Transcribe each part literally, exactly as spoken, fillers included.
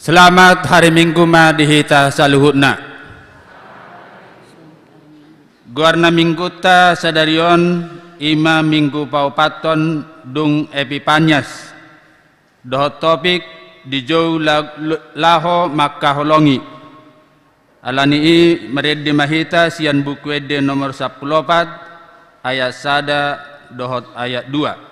Selamat hari Minggu ma di hita saluhutna. Goarna Minggunta sadari on i ma Minggu paopathon dung Epipanias. Dohot topik dijou la-, laho mangkaholongi. Alani i marende ma hita sian Buku Ende nomor sampulu opat, ayat sada dohot ayat dua.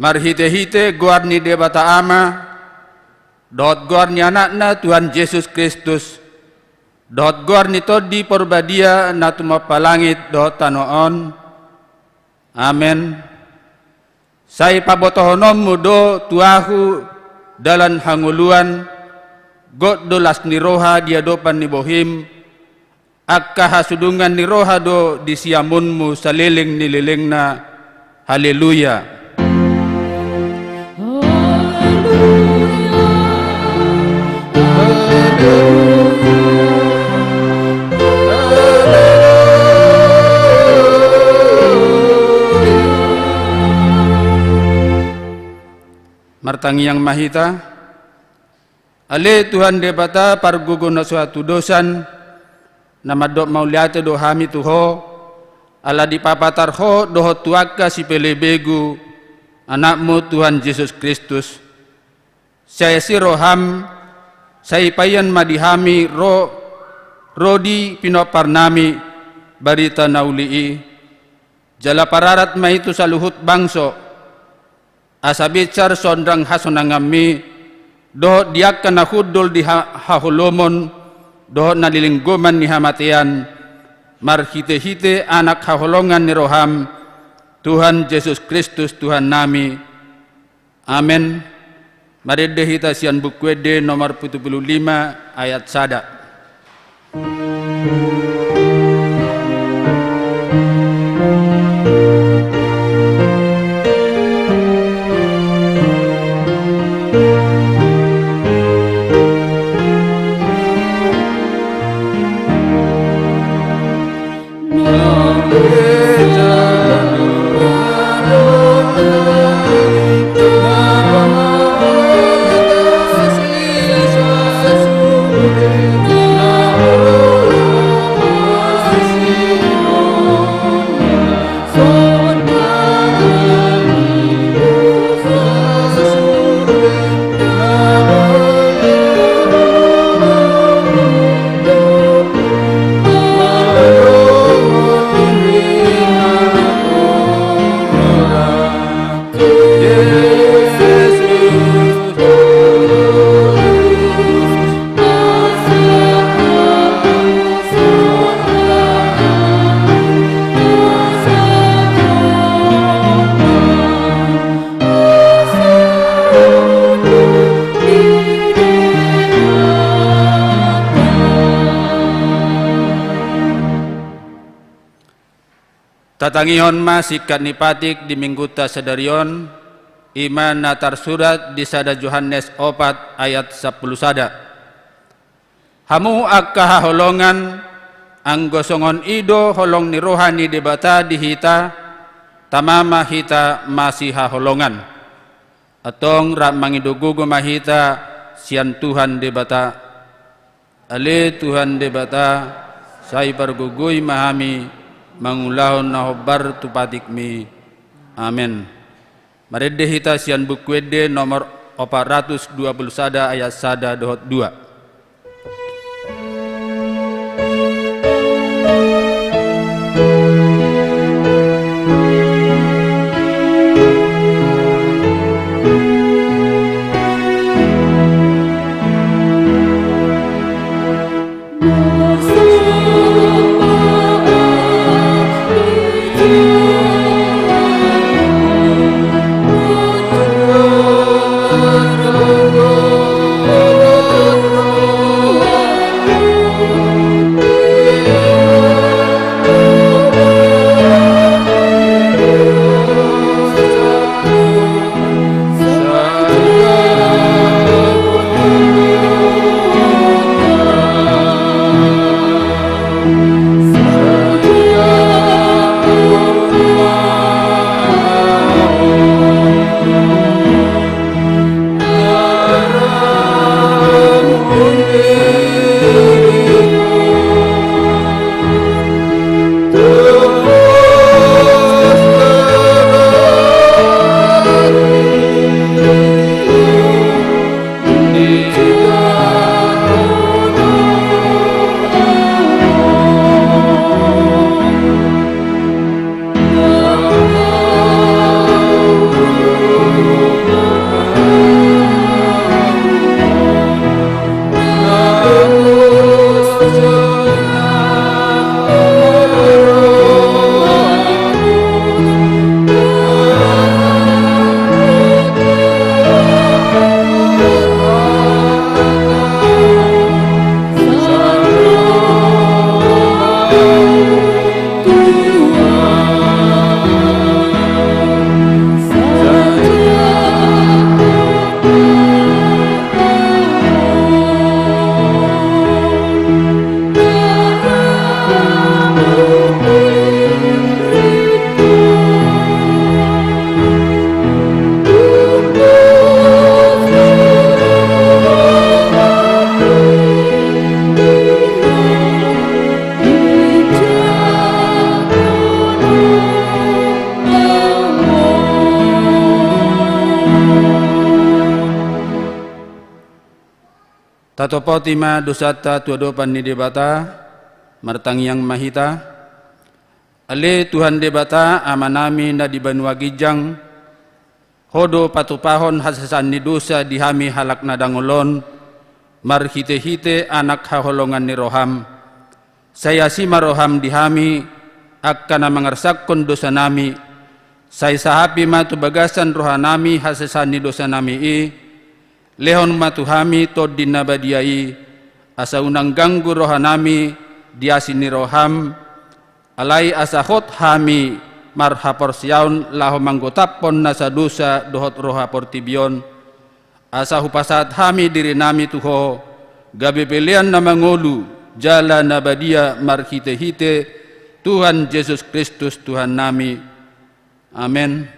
Marhitehite goar ni Debata Ama, dohot goar ni Anakna Tuhan Jesus Kristus, dohot goar ni Tondi Porbadia na tumompa langit dohot tano on. Amen. Sai pabotohononmu do tu ahu dalan hangoluan, gok do las ni roha di adopan ni bohim, Angka hasudungan ni roha do di siamunmu saleleng ni lelengna. Haleluya. Martangiang ma hita. Ale Tuhan Debata, pargogo na so hatudosan, na mandok mauliate do hami tu Ho, ala dipapatar Ho dohot tu angka sipelebegu Anakmu Tuhan Jesus Kristus. Sai asi roham, sai paihon ma di hami ro, ro di pinomparnami barita na uli i, jala pararat ma i tu saluhut bangso, asa binsar sonang hasonanganmi, dohot di angka na hundul di ha-, haholomon, dohot na di linggoman ni hamatean, marhitehite Anak haholongan ni roham, Tuhan Jesus Kristus Tuhannami. Amen. Marende hita sian Buku Ende nomor pitu pulu lima ayat sada. Tatangihon ma singkat ni patik di Minggunta sadari on, i ma na tarsurat di sada Johannes opat ayat sampulu sada. Hamu angka haholongan, anggo songon i do holong ni roha ni Debata di hita, tama ma hita masihaholongan. Antong rap mangido gogo ma hita sian Tuhan Debata. Ale Tuhan Debata, sai pargogoi ma hami mangulahon na hombar tu patikmi. Amen. Marende hita sian Buku Ende nomor opat ratus dua pulu sada ayat sada dohot dua. Topoti ma dosanta tu adopan ni Debata. Martangiang ma hita. Ale Tuhan Debata, Amanami na di banua ginjang, Ho do patupahon hasesaan ni dosa di hami halak na dangol on, marhitehite Anak haholongan ni roham. Sai asi ma roham di hami, angka na mangarsakhon dosanami. Sai sahapi ma tu bagasan rohanami hasesaan ni dosanami i. Lehon ma tu hami Tondi na badia i, asa unang ganggu rohanami di asi ni roham, alai asa hot hami marhaporseaon laho manggotaphon nasa dosa dohot roha portibi on, asa hupasahat hami dirinami tu Ho, gabe pelean na mangolu jala na badia marhitehite Tuhan Jesus Kristus Tuhannami. Amen.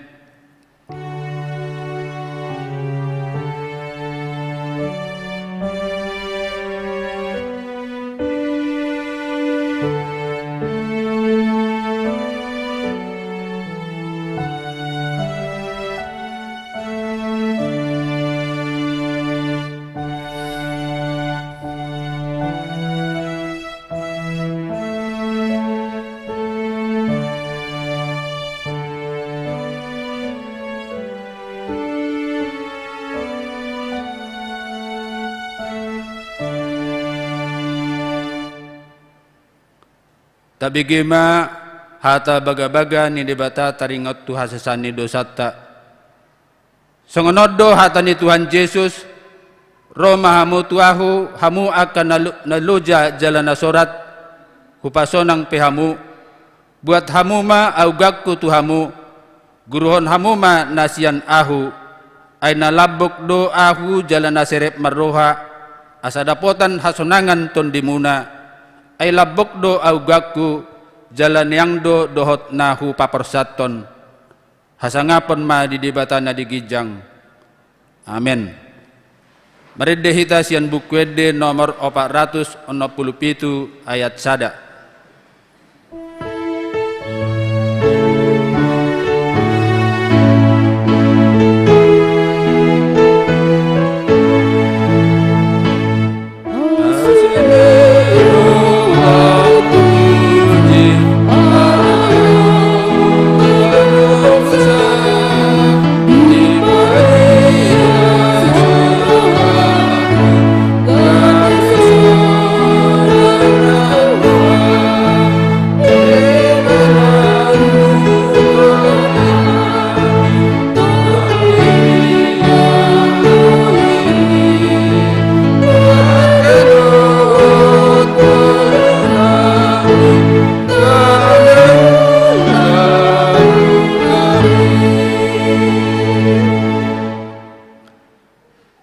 Tabege ma hata bagabaga ni Debata taringot tu hasesaan ni dosanta. Songon on do hata ni Tuhan Jesus, ro ma hamu tu Ahu, hamu angka na lo-, na loja jala na sorat, hupasonang pe hamu. Buat hamu ma auganku tu hamu, guruhon hamu ma na sian Ahu, ai na lambok do Ahu jala na serep marroha, asa dapotan hasonangan tondimuna, ai lambok do auganku, jala neang do dohot na hupaporsathon. Hasangapon ma di Debata na di ginjang. Amen. Marende hita sian Buku Ende nomor opat ratus onom pulu pitu ayat sada.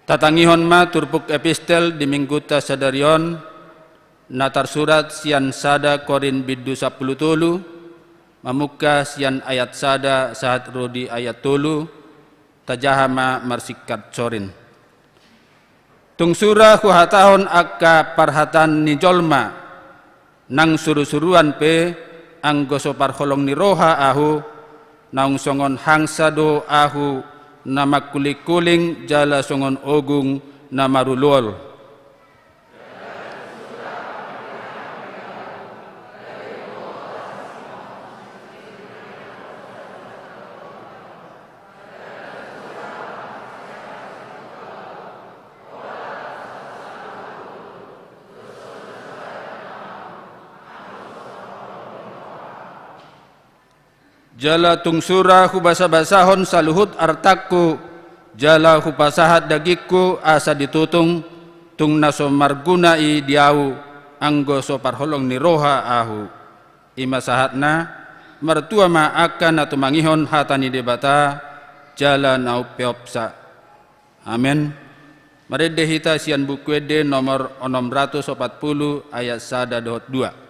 Tatangihon ma turpuk epistel di Minggunta sadari on, na tarsurat sian sada Korint bindu sampulu tolu, mamungka sian ayat sada sahat ro di ayat tolu, tajaha ma marsingkat sorin. Tung sura huhatahon angka parhataan ni jolma, nang surusuruan pe, anggo so parholong ni roha ahu, naung songon hangsa do ahu na mangkulingkuling jala songon ogung na maruluol. Jala tung sura hubasabasahon saluhut artangku, jala hupasahat dagingku asa ditutung, tung na so marguna i di ahu, anggo so parholong ni roha ahu. I ma sahatna, martua ma angka na tumangihon hata ni Debata, jala na umpeopsa. Amen. Marende hita sian Buku Ende nomor onom ratus opat pulu ayat sada dohot dua.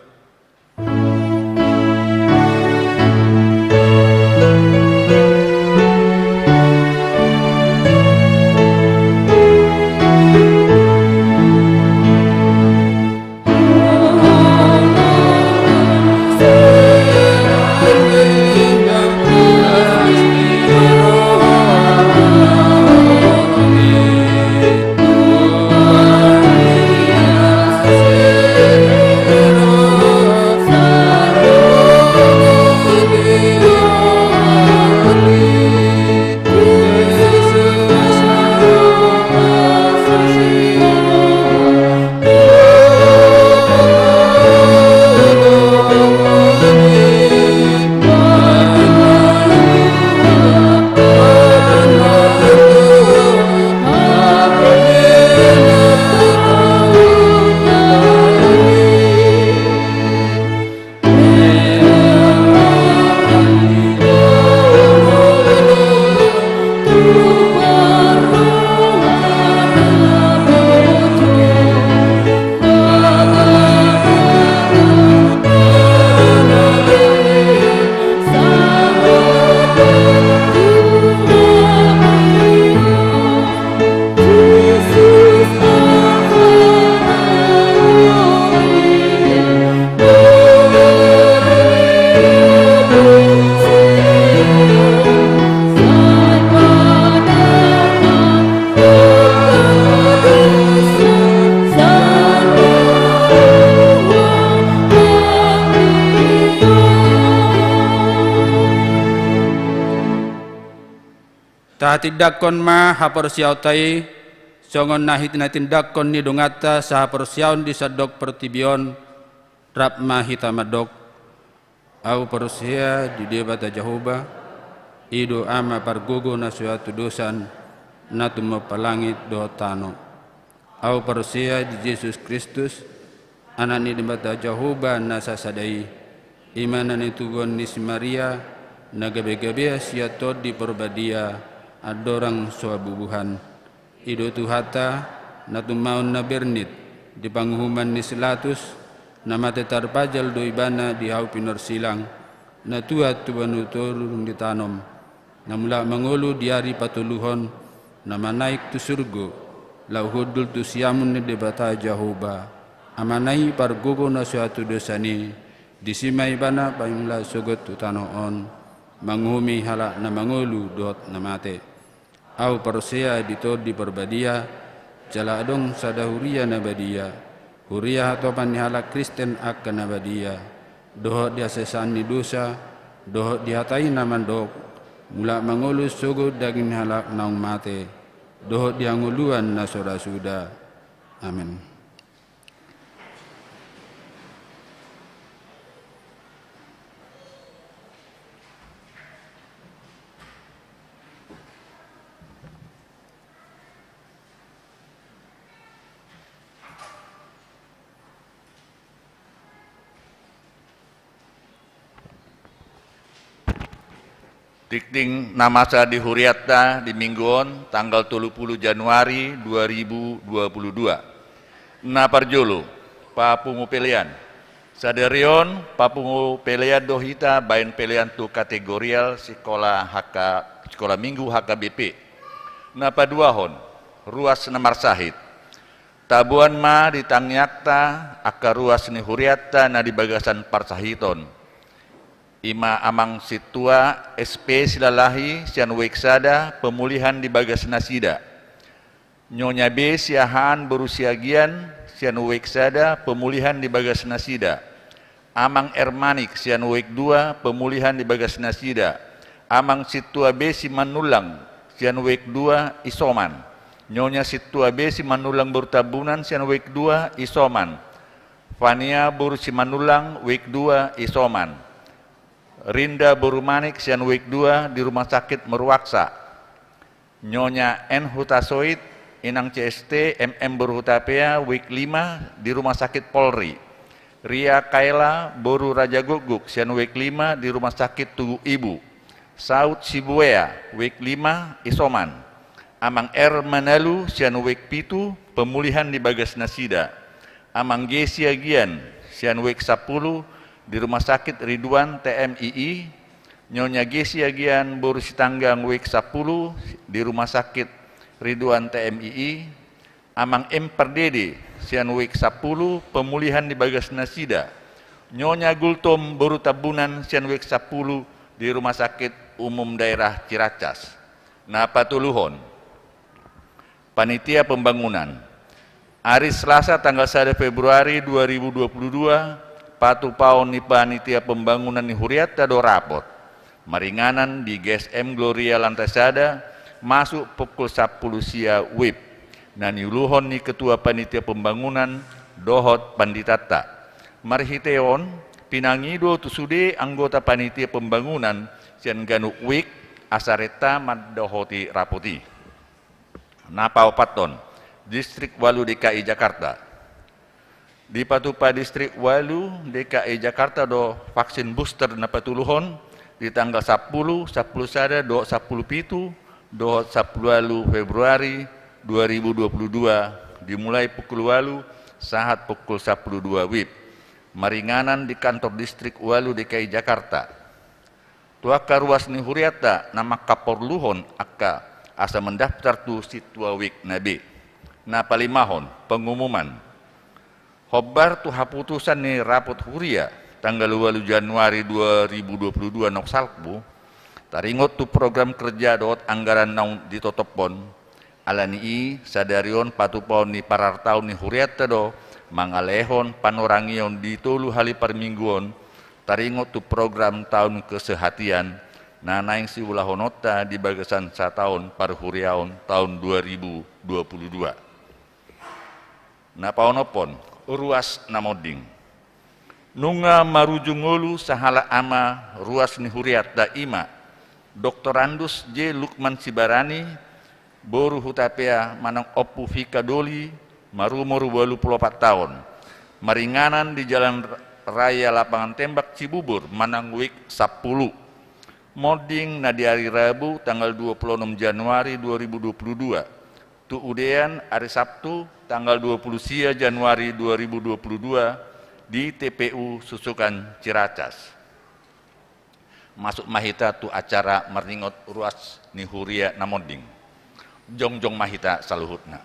Tahatindangkon ma haporseaonta i, songon na hinatindanghon ni donganta sahaporseaon di sandok portibi on, rap ma hita mandok: Ahu porsea di Debata Jahowa, i do Ama pargogo na so hatudosan, na tumompa langit dohot tano. Ahu porsea di Jesus Kristus, Anak ni Debata Jahowa na sasada i, i ma na nitubuhon ni si Maria, na gabe-gabean sian Tondi Porbadia, andorang so habubuhan. I do Tuhanta, na tumaon na bernit di panguhuman ni si Latus, na mate tarpajal do ibana di hau pinorsilang, na tuat tu banua toru dung ditanom, na mulak mangolu di ari patoluhon, na manaek tu surgo, laho hundul tu siamun ni Debata Jahowa, Amana i pargogo na so hatudosan i, disi ma ibana paimula sogot tu tano on, manguhumi halak na mangolu dohot na mate. Ahu porsea di Tondi Porbadia, jala adong sada huria na badia, huria hatopan ni halak Kristen angka na badia, dohot di hasesaan ni dosa, dohot di hata i na mandok: Mulak mangolu sogot daging ni halak naung mate, dohot di hangoluan na so ra suda. Amen. Tingting na masa di hurianta di minggu on, tanggal tolu pulu Januari dua ribu dua pulu dua. Na parjolo, papungu pelean. Sadari on, papungu pelean do hita baen pelean tu kategorial sikola H K, sikola minggu H K B P. Na paduahon, ruas na marsahit. Taboan ma di tangiangta angka ruas ni hurianta na di bagasan parsahiton. I ma Amang Sintua S P Silalahi sian Wijk sada, pemulihan di bagas nasida. Nyonya B Siahaan boru Siagian sian Wijk sada, pemulihan di bagas nasida. Amang R Manik sian Wijk dua, pemulihan di bagas nasida. Amang Sintua B Simanullang sian Wijk dua, isoman. Nyonya Sintua B Simanullang boru Tambunan sian Wijk dua, isoman. Fania boru Simanullang, Wijk dua, isoman. Rinda boru Manik sian Wijk dua, di Rumah Sakit Meruaksa. Nyonya N Hutasoit, Inang C S T, M M boru Hutapea, Wijk lima, di Rumah Sakit Polri. Ria Kaela boru Rajagukguk sian Wijk lima, di Rumah Sakit Tugu Ibu. Saud Sibuea, Wijk lima, isoman. Amang R Manalu sian Wijk pitu, pemulihan di bagas nasida. Amang G Siagian sian Wijk sampulu, di Rumah Sakit Ridwan T M I I. Nyonya G Siagian boru Sitanggang, Wijk sampulu, di Rumah Sakit Ridwan T M I I. Amang M Pardede sian Wijk sampulu, pemulihan di bagas nasida. Nyonya Gultom boru Tambunan sian Wijk sampulu, di Rumah Sakit Umum Daerah Ciracas. Na patoluhon, panitia pembangunan. Ari Selasa tanggal sada Februari dua ribu dua puluh dua, patupaon ni panitia pembangunan ni hurianta do rapot maringanan di G S M Gloria lantai sada, masuk pukul sampulu sia WIB, na niuluhon ni ketua panitia pembangunan dohot panditanta. Marhite on, pinangido tu sude anggota panitia pembangunan sian ganup WIB asa renta mandohoti rapot i. Na paopathon, Distrik ualu D K I Jakarta. Dipatupa Distrik ualu D K I Jakarta do vaksin booster na patoluhon di tanggal sampulu, sampulu sada dohot sampulu pitu dohot sampulu ualu Februari dua ribu dua puluh dua, dimulai pukul ualu sahat pukul sampulu dua WIB, maringanan di kantor Distrik ualu D K I Jakarta. Tu angka ruas ni hurianta na mangkaporluhon angka asa mendaftar tu sintua WIB na be. Na palimahon, pengumuman. Hombar tu haputusan ni rapot huria tanggal ualu Januari dua ribu dua puluh dua naung salpu, taringot tu program kerja dohot anggaran naung ditotophon. Ala ni i, sadari on patupaon ni parartaon ni hurianta do mangalehon panorangion di tolu hali parmingguon, taringot tu program taon kesehatian, na naeng siulahononta di bagasan sataon parhuriaon taon dua ribu dua puluh dua. Na paonomhon, ruas na monding. Nunga marujung ngolu sahalak ama ruas ni hurianta, i ma Doktorandus J Lukman Sibarani, boru Hutapea manang Ompu Fika Doli, marumur ualu pulu opat taon. Maringanan di Jalan Raya Lapangan Tembak Cibubur manang Wik sampulu. Monding na di ari Rabu tanggal dua pulu onom Januari dua ribu dua pulu dua. Tu udean ari Sabtu tanggal dua pulu sia Januari dua ribu dua pulu dua di T P U Susukan Ciracas. Masuk ma hita tu acara marningot ruas ni huria na monding. Jongjong ma hita saluhutna.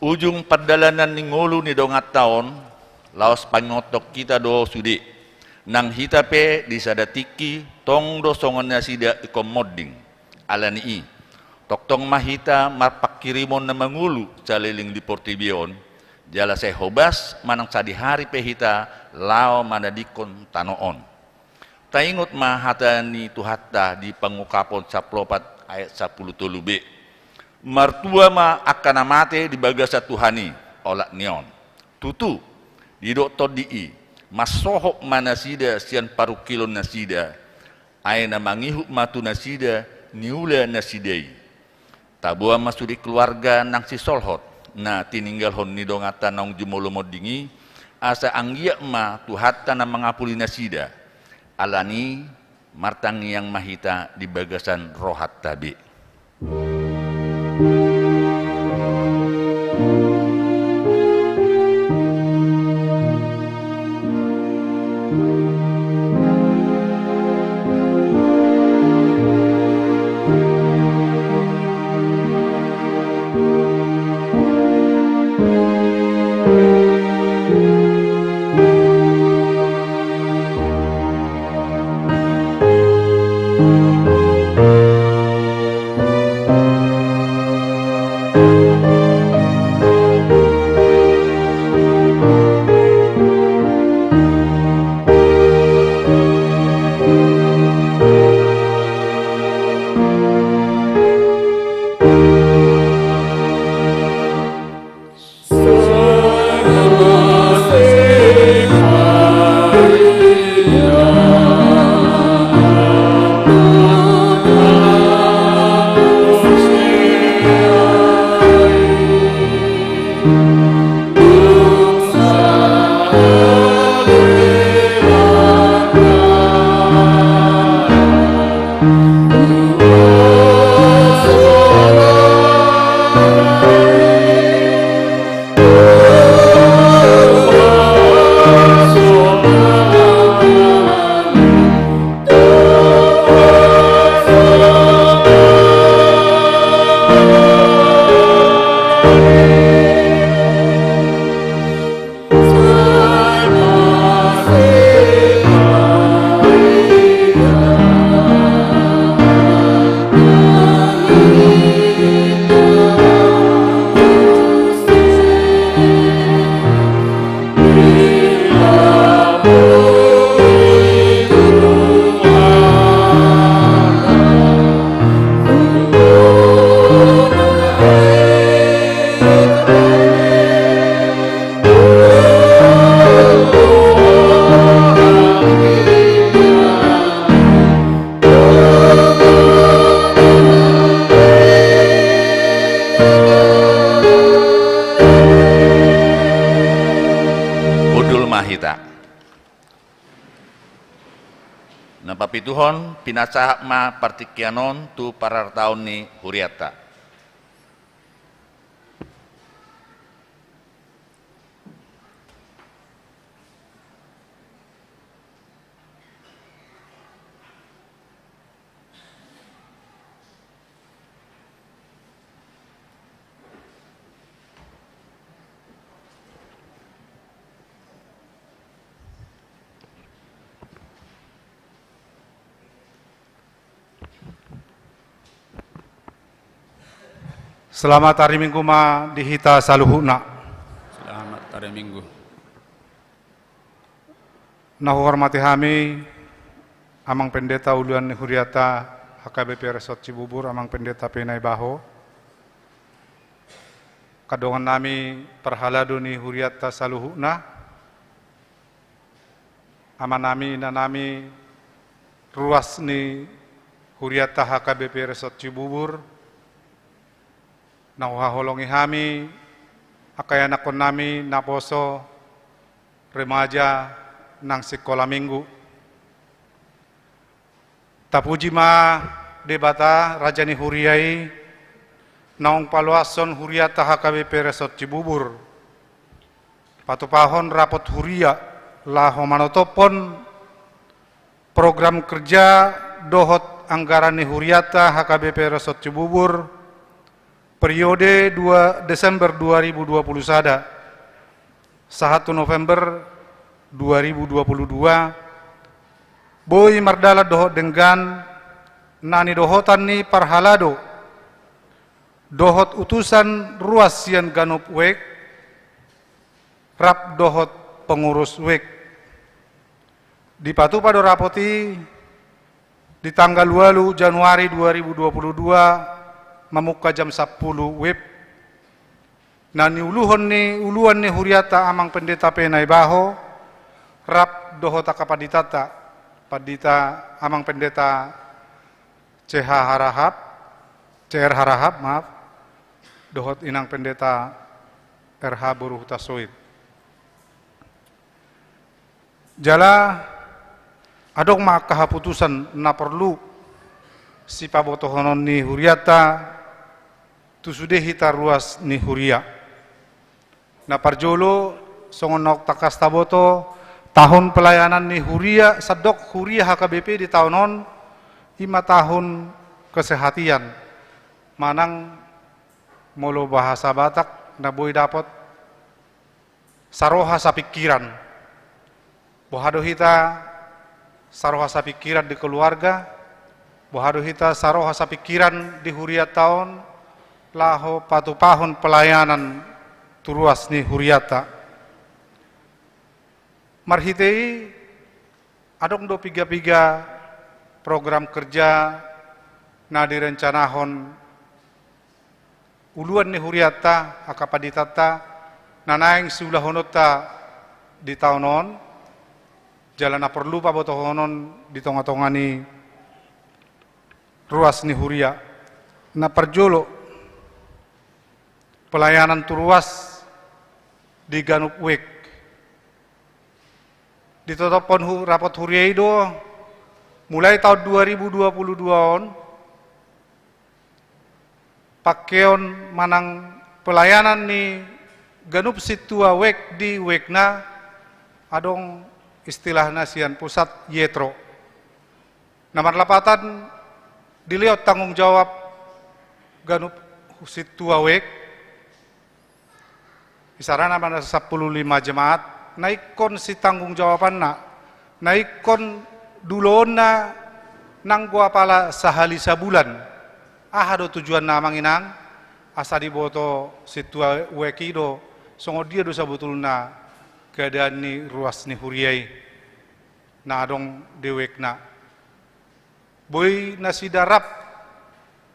Ujung pardalanan ni ngolu ni donganta on, laos pangingothon hita do sude. Nang hita pe di sada tingki, tong do songon nasida ingkon monding. Ala ni i, tongtong ma hita marpangkirimon na mangolu saleleng di portibi on, jala sai hobas manang sadihari pe hita laho manadingkon tano on. Taingot ma hata ni Tuhanta di Pangungkapon sampulu opat ayat sampulu tolu b. Martua ma angka na mate di bagasan Tuhan i, olat ni on. Tutu, didok Tondi i, mansohot ma nasida sian parungkilon nasida, ai na mangihut ma tu nasida niula nasida i. Taboan ma sude keluarga nang sisolhot na tininggalhon ni donganta naung jumolo monding i, asa anggiat ma Tuhanta na mangapuli nasida. Ala ni i, martangiang ma hita di bagasan rohanta be. Hundul ma hita. Na papituhon, pinasahat ma partingkian on tu parartaon ni hurianta. Selamat hari Minggu ma di hita saluhutna. Selamat hari Minggu. Na huhormati hami, Amang Pendeta uluan ni huriata H K B P Resort Cibubur, Amang Pendeta P. Naibaho. Angka dongan nami parhalado ni huriata saluhutna, ama nami, ina nami, ruas ni huriata H K B P Resort Cibubur, na huhaholongi hami, angka ianakhon nami naposo, remaja nang sikola minggu. Tapuji ma Debata, Raja ni huria i, naung paloashon huriata H K B P Resort Cibubur, patupahon rapot huria laho manotophon program kerja dohot anggaran ni huriata H K B P Resort Cibubur, periode dua Desember dua ribu dua puluh sada sahat tu November dua ribu dua puluh dua, boi mardalan dohot denggan na nidohotan ni parhalado dohot utusan ruas sian ganup wijk, rap dohot pengurus wijk. Dipatupa do rapot i di tanggal ualu Januari dua ribu dua puluh dua, mamungka jam sampulu wib, na niuluhon ni uluan ni huriata Amang Pendeta P. Naibaho, rap dohot angka panditanta, Pandita Amang Pendeta C H Harahap, C R Harahap, maaf, dohot Inang Pendeta R H boru Hutasoit. Jala adong ma angka haputusan na porlu sipabotohonon ni huriata tu sude hita ruas ni huria. Na parjolo, songon naung tangkas taboto, tahun pelayanan ni huria, sandok huria H K B P di taon on, i ma tahun kesehatian. Manang molo bahasa Batak, na boi dapot saroha sapingkiran. Boha do hita saroha sapingkiran di keluarga, boha do hita saroha sapingkiran di huriata on, laho patupahon pelayanan tu ruas ni huriata. Marhite i, adong do piga-piga program kerja na direncanahon uluan ni huriata, angka panditanta, na naeng siulahononta di taon on, jala na porlu pabotohonon di tonga-tonga ni ruas ni huria. Na parjolo, pelayanan tu ruas di ganup wijk. Ditotophon hu-, rapot huria i do, mulai taon dua ribu dua puluh dua on, pangkeon manang pelayanan ni ganup sintua wijk di wijk na adong istilahna sian pusat Yetro. Na marlapatan dilehon tanggung jawab ganup sintua wijk, isarana ma na sampulu lima jemaat, na ingkon sitanggung jawabanna, na ingkon duloonna nanggo apala sahali sabulan. Aha do tujuanna, Amang Inang? Asa diboto sintua wijk i do, songon dia do sabotulna keadaan ni ruas ni huria i na adong di wijk na. Boi nasida rap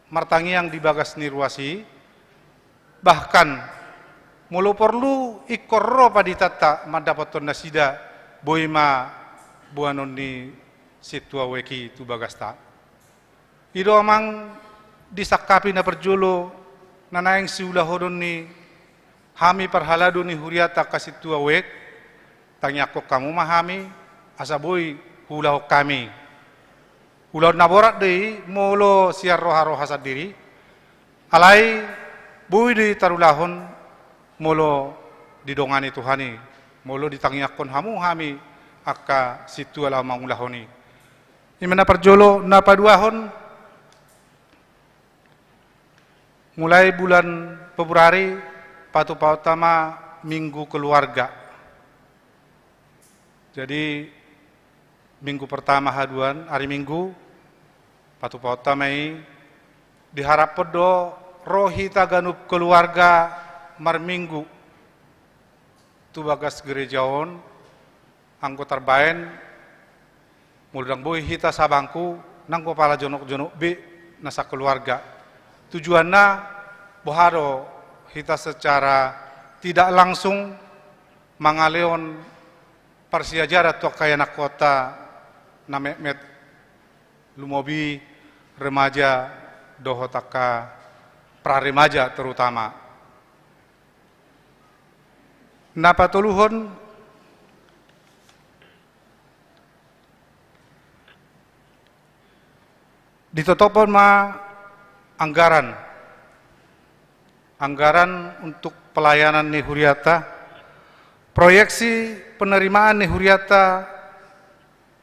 martangiang di bagas ni ruas i, bahkan molo porlu ingkon ro panditanta mandapothon nasida, boi ma boanon ni sintua wijk i tu bagasta. I do, Amang, disangkapi na parjolo na naeng siulahonon ni hami parhalado ni huriata angka sintua wijk, tangiangkon hamu ma hami, asa boi huulahon hami. Ulaon na borat do i molo sian roha-roha sandiri, alai boi do i tarulahon molo didongani Tuhan i, molo ditangiangkon hamu hami angka sintua laho mangulahon i. I ma na parjolo. Na paduahon, mulai bulan Februari, patupahonta ma Minggu Keluarga. Jadi, minggu pertama haduan, ari Minggu, patupahonta ma i, diharaphon do ro hita ganup keluarga marminggu tu bagas gereja on, Anggo tarbaen, molo ndang boi hita sabangku, nanggo pala jonok-jonok be na sakeluarga. Tujuanna, boha do hita secara tidak langsung mangalehon parsiajaran tu angka ianakhonta na metmet, lumobi remaja dohot angka praremaja terutama. Na patoluhon, ditotophon ma anggaran. Anggaran untuk pelayanan ni huriata, proyeksi penerimaan ni huriata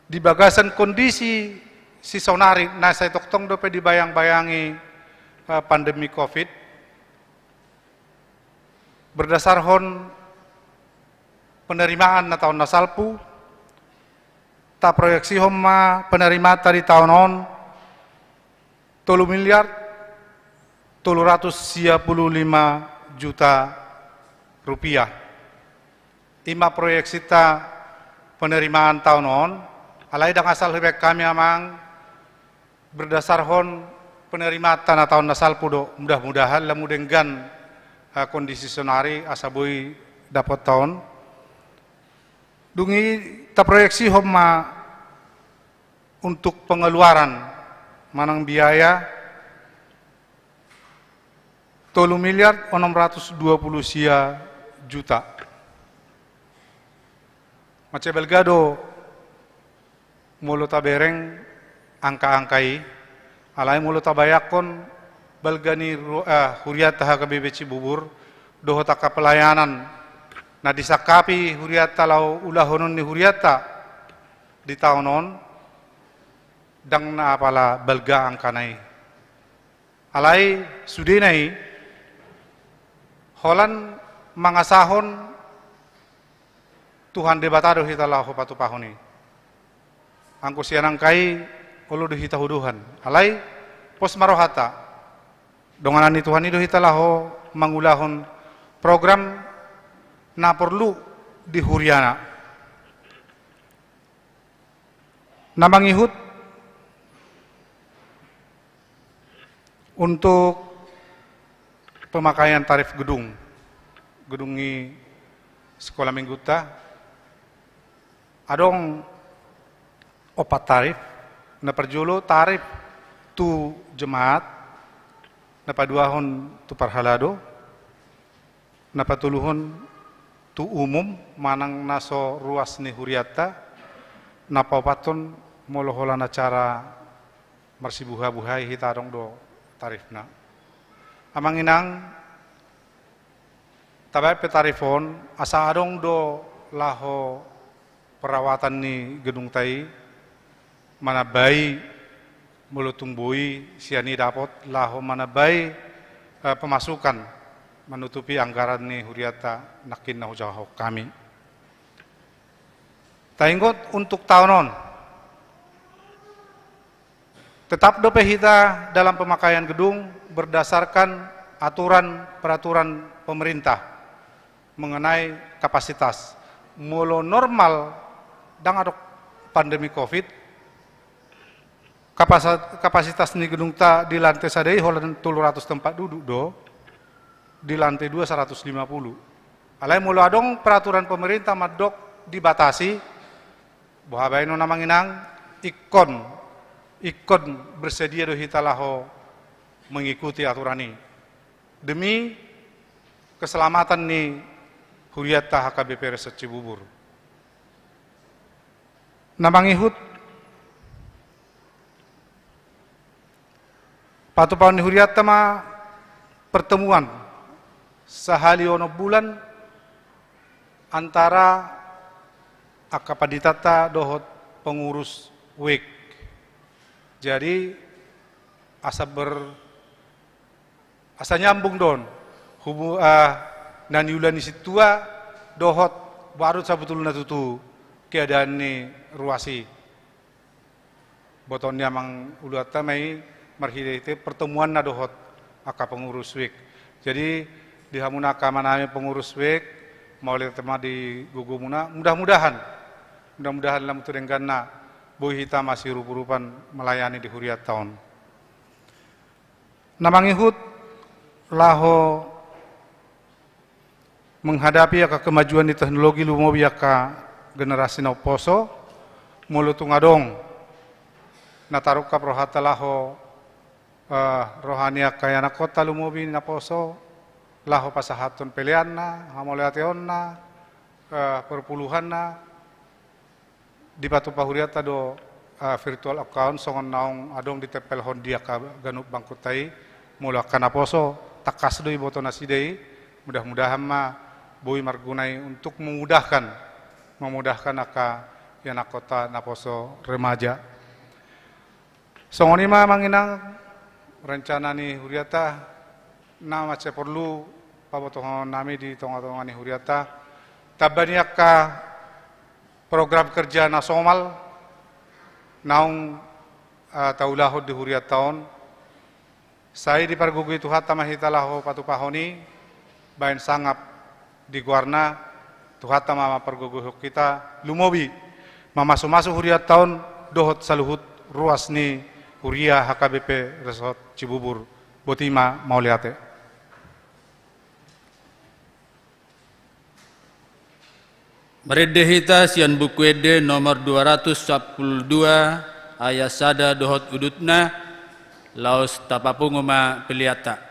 di bagasan kondisi si saonari na sai tongtong dope dibayang-bayangi, eh, pandemi covid. Berdasarhon penerimaan na taon na salpu, taproyeksihon ma penerimaanta di taon on tolu miliar tolu ratus sia pulu lima juta rupiah. I ma proyeksinta penerimaan taon on, alai ndang asal hubaen hami amang, berdasarhon penerimaanta na taon na salpu do, mudah-mudahan lam denggan, eh, kondisi saonari asa boi daponta on. Dung i taproyeksihon ma untuk pengeluaran manang biaya tolu miliar onom ratus dua pulu sia juta. Mansai balga do molo tabereng angka-angka i, alai molo tabayangkon balga ni ru-, eh, huriata H K B P Cibubur dohot angka pelayanan na disangkapi huriata laho ulahonon ni huriata di taon on, ndang na apala balga angkana i. Alai sudena i, holan mangasahon Tuhan Debata do hita laho patupahon i. Anggo sian angka i, olo do hita hudohan. Alai pos ma rohanta, donganan ni Tuhan i do hita laho mangulahon program na porlu di huriana. Na mangihut untuk pemakaian tarif gedung, gedung ni sekolah mingguta, adong opat tarif. Na parjolo tarif tu jemaat, na paduahon tu parhalado, na patoluhon tu umum manang na so ruas ni hurianta, na paopathon molo holan acara marsibuha-buhai hita adong do tarifna. Amang inang, tabaen pe tarif on asa adong do laho perawatan ni gedungta i, manambai molo tung boi sian i dapot laho manambai, eh, pemasukan manutupi anggaran ni hurianta nangkin na hujahahon hami. Taingot untuk taon on, tetap dope hita dalam pemakaian gedung berdasarkan aturan peraturan pemerintah mengenai kapasitas. Molo normal, ndang adong pandemi covid, kapasa-, kapasitas ni gedungta di lantai sada i holan tolu ratus tempat duduk do, di lantai dua saratus lima pulu. Alai molo adong peraturan pemerintah mandok dibatasi, boha baenon amang inang, ingkon, ingkon bersedia do hita laho mengikuti aturan i demi keselamatan ni hurianta H K B P R S Cibubur. Na mangihut, patupahon ni hurianta ma pertemuan sahali onom bulan antara angka panditanta dohot pengurus wik. Jadi, asa ber-, asa nyambung do on hubu-, ah, na niula ni sintua dohot boha do sabotulna tutu keadaan ni ruas i. Botoon ni amang uluanta ma i marhite-hite pertemuanna dohot angka pengurus wik. Jadi, di hamuna angka amanami pengurus wik, mauliate ma di gogomuna, mudah-mudahan Mudah-mudahan lam tu dengganna boi hita masiurup-urupan melayani di hurianta on. Na mangihut laho menghadapi angka kemajuan ni teknologi, lumobi angka generasi na umposo, molo tung adong na tarungkap rohanta laho, eh, roha ni angka ianakkonta lumobi naposo, laho pasahathon peleanna, hamauliateonna, eh, perpuluhanna, dipatupa hurianta do, eh, virtual account, songon naung adong ditempelhon di angka ganup bangkunta i. Molo angka naposo, tangkas do iboto nasida i. Mudah-mudahan ma boi marguna i untuk memudahkan, memudahkan angka ianakkonta naposo, remaja. Songon i ma, Amang Inang, rencana ni hurianta. Na mansai porlu pabotohononnami di tonga-tonga ni hurianta, tamba ni angka program kerja na somal naung, eh, taulahon di hurianta on. Sai dipargogoi Tuhanta ma hita laho patupahon i, baen sangap di goarna. Tuhanta ma mampargogoihon hita, lumobi mamasu-masu hurianta on dohot saluhut ruas ni huria H K B P Resort Cibubur. Boti ma, mauliate. Marende hita sian Buku Ende nomor dua ratus sampulu dua, ayat sada dohot udutna, laos tapapungu ma peleanta.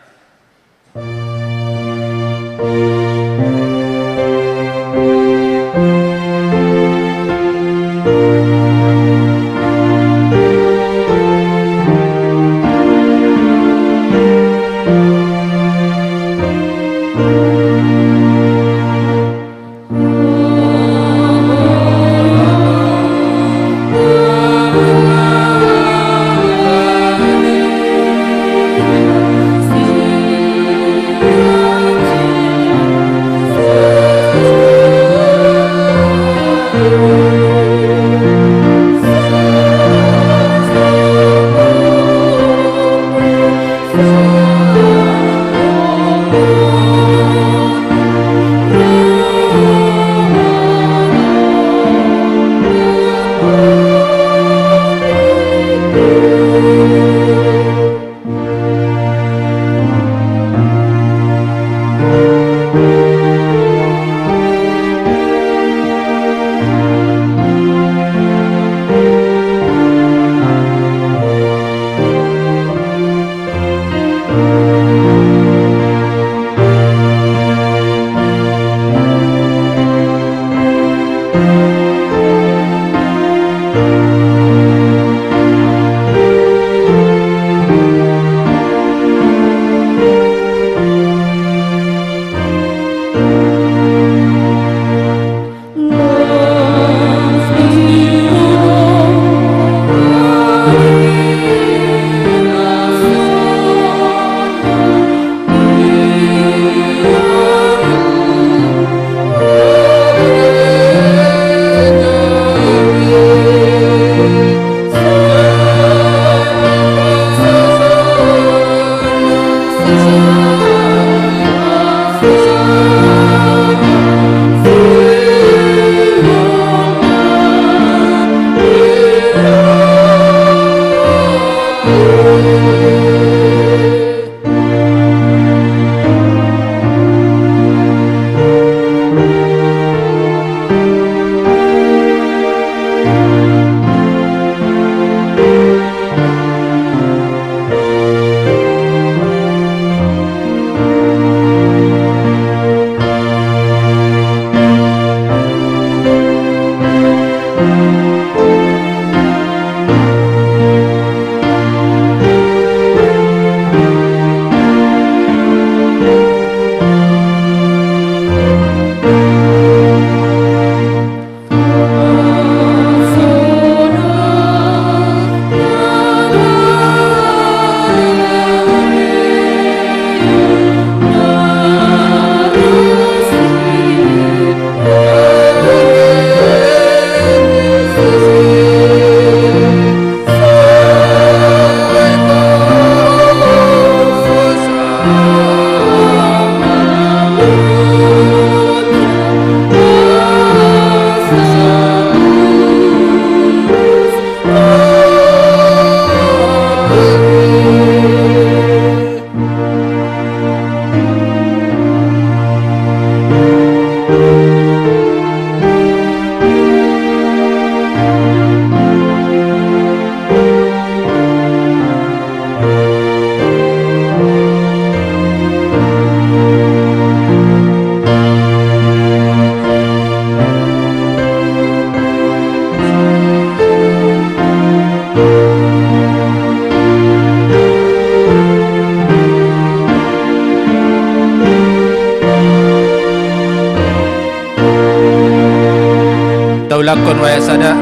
Langkon waya sada.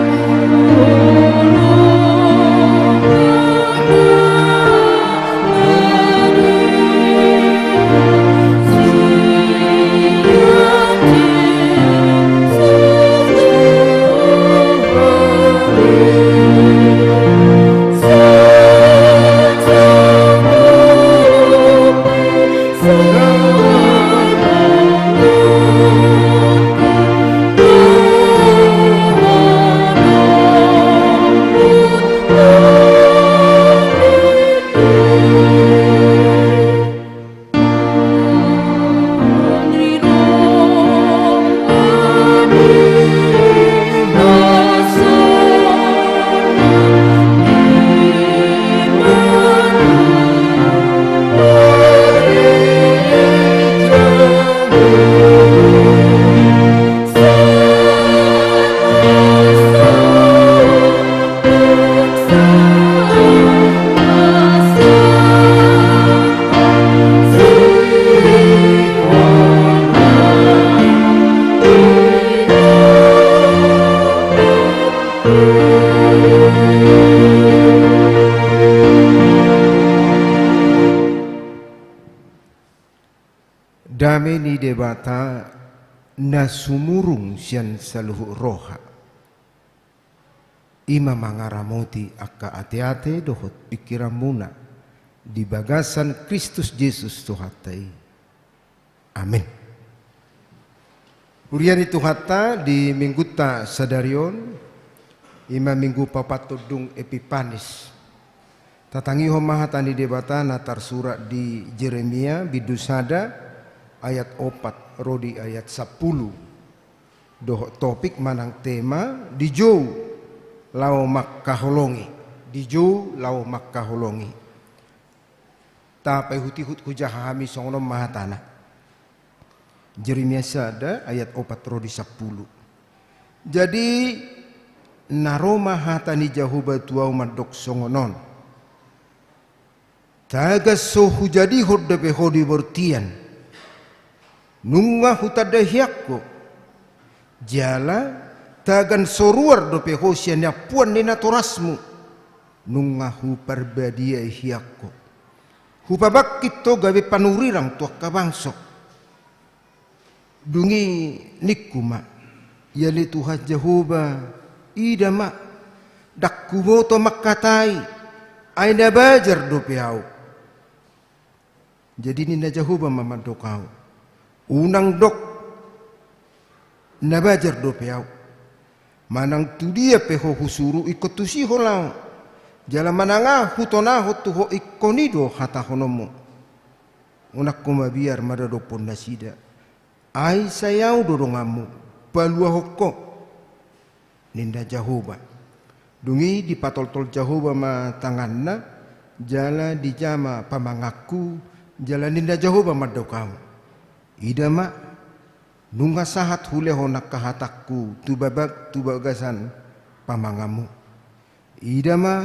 Dame ni Debata na sumurung sian saluhut roha, i ma mangaramoti angka ateate dohot pingkiranmuna di bagasan Kristus Jesus Tuhanta i. Amen. Huria ni Tuhanta, di minggunta sadari on, i ma minggu paopathon dung Epipanis, tatangihon ma hata ni Debata na tarsurat di Jeremia bindu sada ayat opat ro di ayat sampulu. Dohot topik manang tema, dijou laho mangkaholongi. Dijou laho mangkaholongi. Tapaihutihut hujaha hami, songon on ma hatana. Jeremia sada ayat opat ro di sampulu. Jadi, na ro ma hata ni Jahowa tu ahu mandok songon on: Tagan so hujadihon dope ho di bortian, nunga hutanda hian ho. Jala tagan so ruar dope ho sian niampuan ni natorasmu, nunga huparbadiai hian ho. Hupabangkit ho gabe panurirang tu angka bangso. Dung i ningku ma: Ia ale Tuhan Jahowa, ida ma, ndang huboto mangkatai, ai na bajar dope ahu. Jadi ninna Jahowa ma mandok ahu: Unang dok, na bajar dope ahu. Manang tu dia pe ho husuru, ingkon tusi ho laho. Jala manang aha hutonahon tu ho, ingkon i do hatahononmu. Unang ho mabiar mandadophon nasida. Ai sai ahu do donganmu, paluahon ho, ninna Jahowa. Dung i dipatoltol Jahowa ma tanganna, jala dijama pamanganku, jala ninna Jahowa mandok ahu: Ida ma, nunga sahat hulehon angka hatangku tu babak, tu bagasan pamanganmu. Ida ma,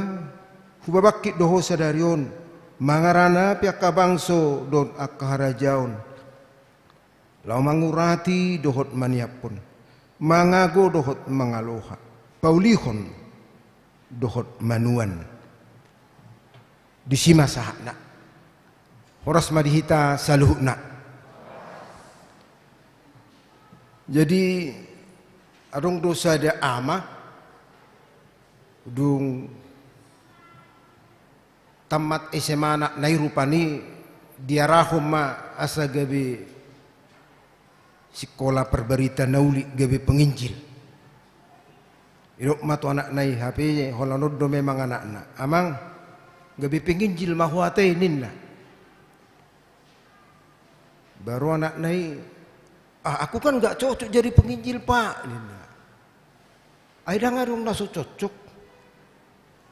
hupabangkit do ho sadari on, mangaranapi angka bangso dohot angka harajaon, laho mangurati dohot maniaphon, mangago dohot mangaloha, paulihon dohot manuan. Disi ma sahatna. Horas ma di hita saluhutna. Jadi, adong do sada ama, dung tammat S M A anakna i, rupani diarahon ma asa gabe sikola parbarita na uli, gabe penginjil. Didok ma tu anakna i, hape holan on do memang anakna: Amang, gabe penginjil ma ho ate, ninna. Baru anakna i: Ah, aku kan nggak cocok jadi penginjil, Pak, ninna. Ai ndang adong na so cocok.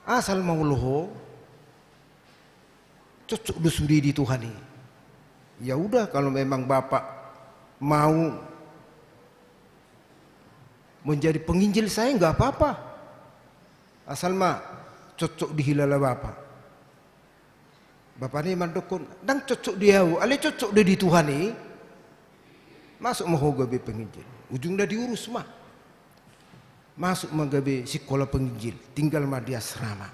Asal ma olo ho, cocok do sude di Tuhan i. Ya udah, kalau memang Bapak mau menjadi penginjil saya, nggak apa-apa. Asal ma cocok dihilala Bapak. Bapana i mandokkon: Ndang cocok di ahu, alai cocok do di Tuhan i. Masuk ma ho gabe penginjil. Ujungna diurus ma. Masuk ma gabe sikola penginjil, tinggal ma di asrama.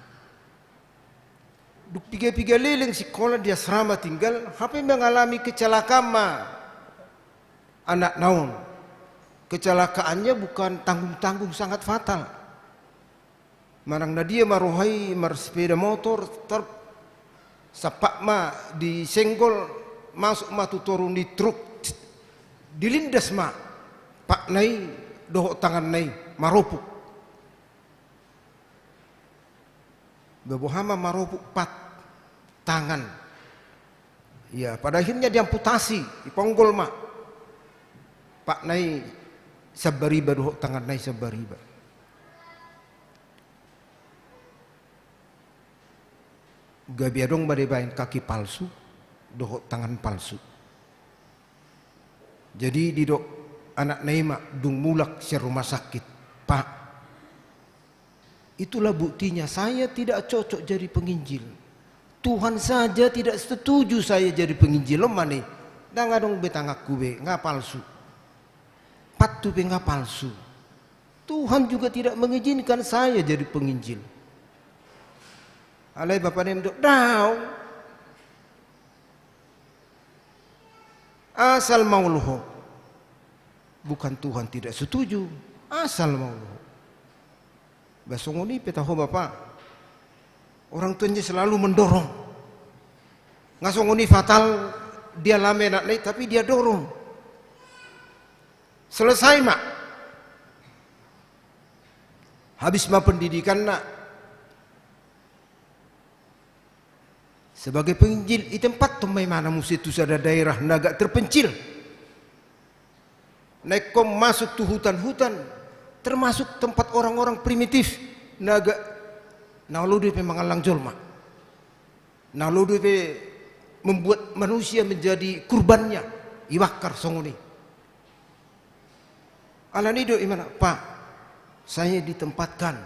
Dung piga-piga leleng sikola di asrama tinggal, hape mengalami kecelakaan ma anakna on. Kecelakaannya bukan tanggung-tanggung, sangat fatal. Manang na dia ma roha i marsepeda motor, tar, sampak ma disenggol, masuk ma tu toru ni truk, dilindas ma patna i dohot tanganna i, maropuk. Ba boha ma maropuk pat, tangan. Ya, pada akhirnya diamputasi, diponggol ma patna i sambariba dohot tanganna i sambariba. Gabe adong ma dibaen kaki palsu dohot tangan palsu. Jadi didok anakna i ma dung mulak sian rumah sakit, "Pak, itulah buktinya saya tidak cocok jadi penginjil. Tuhan saja tidak setuju saya jadi penginjil," on ma na i. Ndang adong be tanganku be, nga palsu. Pathu pe nga palsu. Tuhan juga tidak mengizinkan saya jadi penginjil. Alai bapana i mandok, "Daong. Asal ma olo ho. Bukan Tuhan tidak setuju. Asal ma olo ho." Ba songon i pe taho, Bapak. Orang tuanya selalu mendorong. Nga songon i fatal dialami anakna i, tapi dia dorong. Selesai ma. Habis ma pendidikanna. Sebagai penginjil, itempathon ma ibana muse tu sada daerah na agak terpencil. Na ingkon masuk tu hutan-hutan, termasuk tempat orang-orang primitif, na agak, na olo do i pe mangallang jolma. Na olo do i pe membuat manusia menjadi kurbannya, ibakar songon i. Alani do ibana, "Pak, saya ditempatkan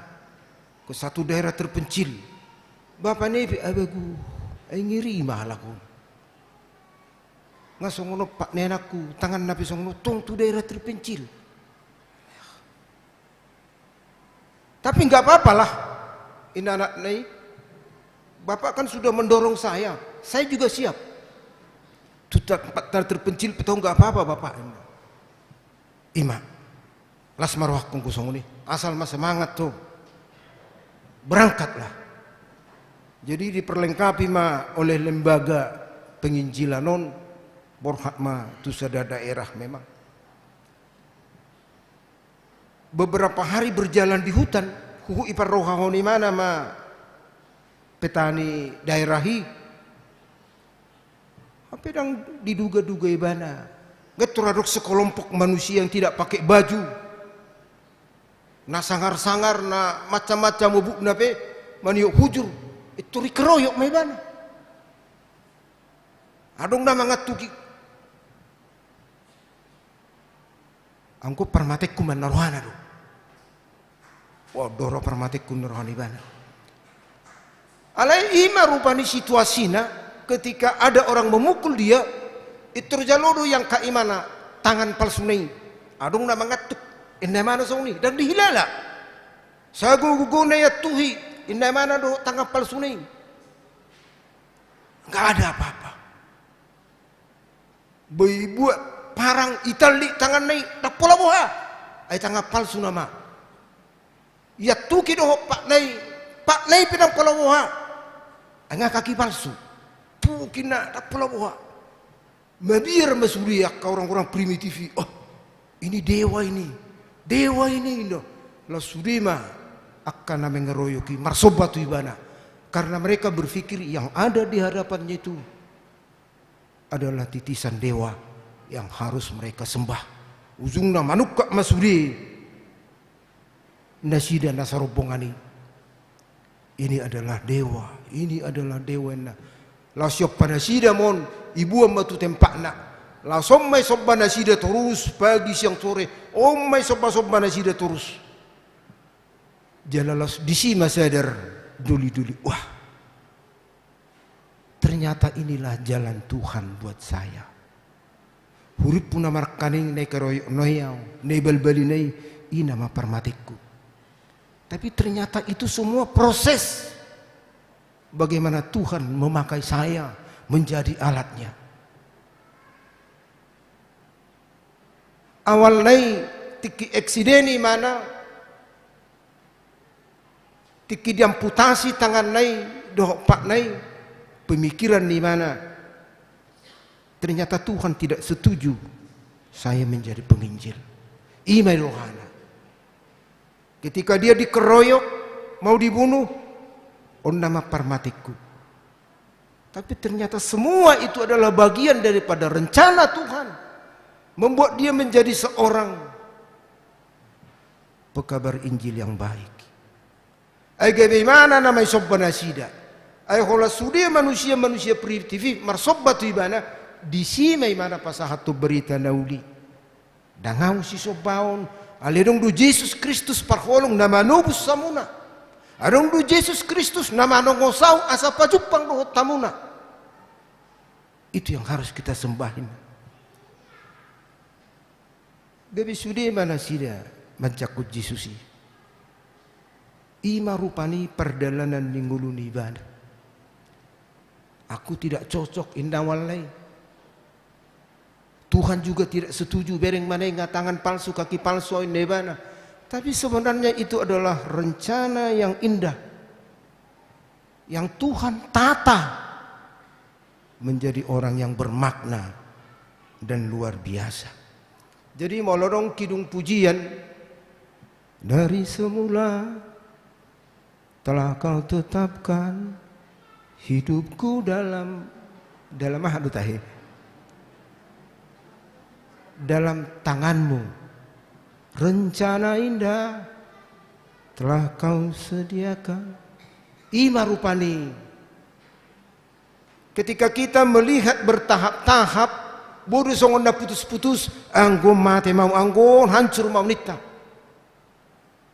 ke satu daerah terpencil." Bapana i pe, "Abagu, ai ngeri ma halak on. Nga songon on patna ni anakku, tanganna pe songon on, tong tu daerah terpencil." "Tapi nggak apa-apa lah," inna anakna i. "Bapak kan sudah mendorong saya, saya juga siap. Tu tempat terpencil pe tong nggak apa-apa, Bapak," inna. Ima. Las ma rohangku songon i. Asal ma semangat tu. Berangkatlah. Jadi diperlengkapi ma oleh lembaga penginjilan on, borhat ma tu sada daerah memang. Beberapa hari berjalan di hutan, huhut iparrohahon ibana ma peta ni daerah i. Hape ndang diduga-duga ibana. Nga tor adong sekelompok manusia yang tidak pakai baju. Na sangar-sangar, na macam-macam obukna pe, maniop hujur. Tor dikeroyok ma ibana. Adong na mangantuki. Anggo parmatengku ma na rohana do. Wah, doro parmatengku na rohana ibana. Alai ima rupani situasina, ketika ada orang memukul dia, tor jalo do iangkat ibana tangan palsuna i. Adong na mangantuk, inna ibana songon i, ndang dihilala. Sagogo-gogo na iantuhi, inna ibana do tangan palsuna i. Nggak ada apa-apa. Boi buat parang, itallik tanganna i, ndang pola boha. Ai tangan palsu nama. Iantuki dohot patna i, patna i pe ndang pola boha. Ai nga kaki palsu. Tukinna ndang pola boha. Mabiar ma sude angka orang-orang primitif i. Oh, ini dewa ini. Dewa ini, inna. Laos sude ma angka na mengeroyok i marsomba tu ibana. Karena mereka berpikir yang ada di hadapannya itu adalah titisan dewa yang harus mereka sembah. Ujungna manungkap ma sude nasida na sarombongan i. Ini adalah dewa, ini adalah dewa, inna. Laos iompa nasida ma on, iboan ma tu tempatna. Laos on ma isomba nasida torus, pagi, siang, sore, on ma isomba-somba nasida torus. Jala laos disi ma sadar doli-doli. Wah, ternyata inilah jalan Tuhan buat saya. Hurippu na markaning na ikeroyokna i au, na ibalbalina i, i nama parmatengku. Tapi ternyata itu semua proses bagaimana Tuhan memakai saya menjadi alatnya. Awalna i tingki eksiden imana, tingki diamputasi tanganna i dohot patna i, pemikiran ni imana, ternyata Tuhan tidak setuju saya menjadi penginjil. I ma i rohana. Ketika dia dikeroyok, mau dibunuh, on nama parmatikku. Tapi ternyata semua itu adalah bagian daripada rencana Tuhan, membuat dia menjadi seorang pekabar Injil yang baik. Ai gabe imana nama isomba nasida. Ai holan sude manusia-manusia primitif i marsomba tu ibana, disi ma imana pasahathon barita na uli. Ndang ahu sisombaon, alai adong do Jesus Kristus parholong na manobus hamuna. Adong do Jesus Kristus na manongos ahu asa pajumpang dohot hamuna. Itu yang harus kita sembahin. Gabe sude ma nasida manjangkon Jesus i. I ma rupani pardalanan ni ngolu ni ibana. Aku tidak cocok, inna awalna i. Tuhan juga tidak setuju, bereng ma na i nga tangan palsu, kaki palsu, inna ibana. Tapi sebenarnya itu adalah rencana yang indah, yang Tuhan tata menjadi orang yang bermakna dan luar biasa. Jadi molo adong kidung pujian, dari semula telah Kau tetapkan hidupku dalam, dalam aha do tahe? Dalam tangan-Mu. Rencana indah telah Kau sediakan. I ma rupani. Ketika kita melihat bertahap-tahap, boi do songon na putus-putus, anggo mate ma ahu, anggo hancur ma ahu, ninta.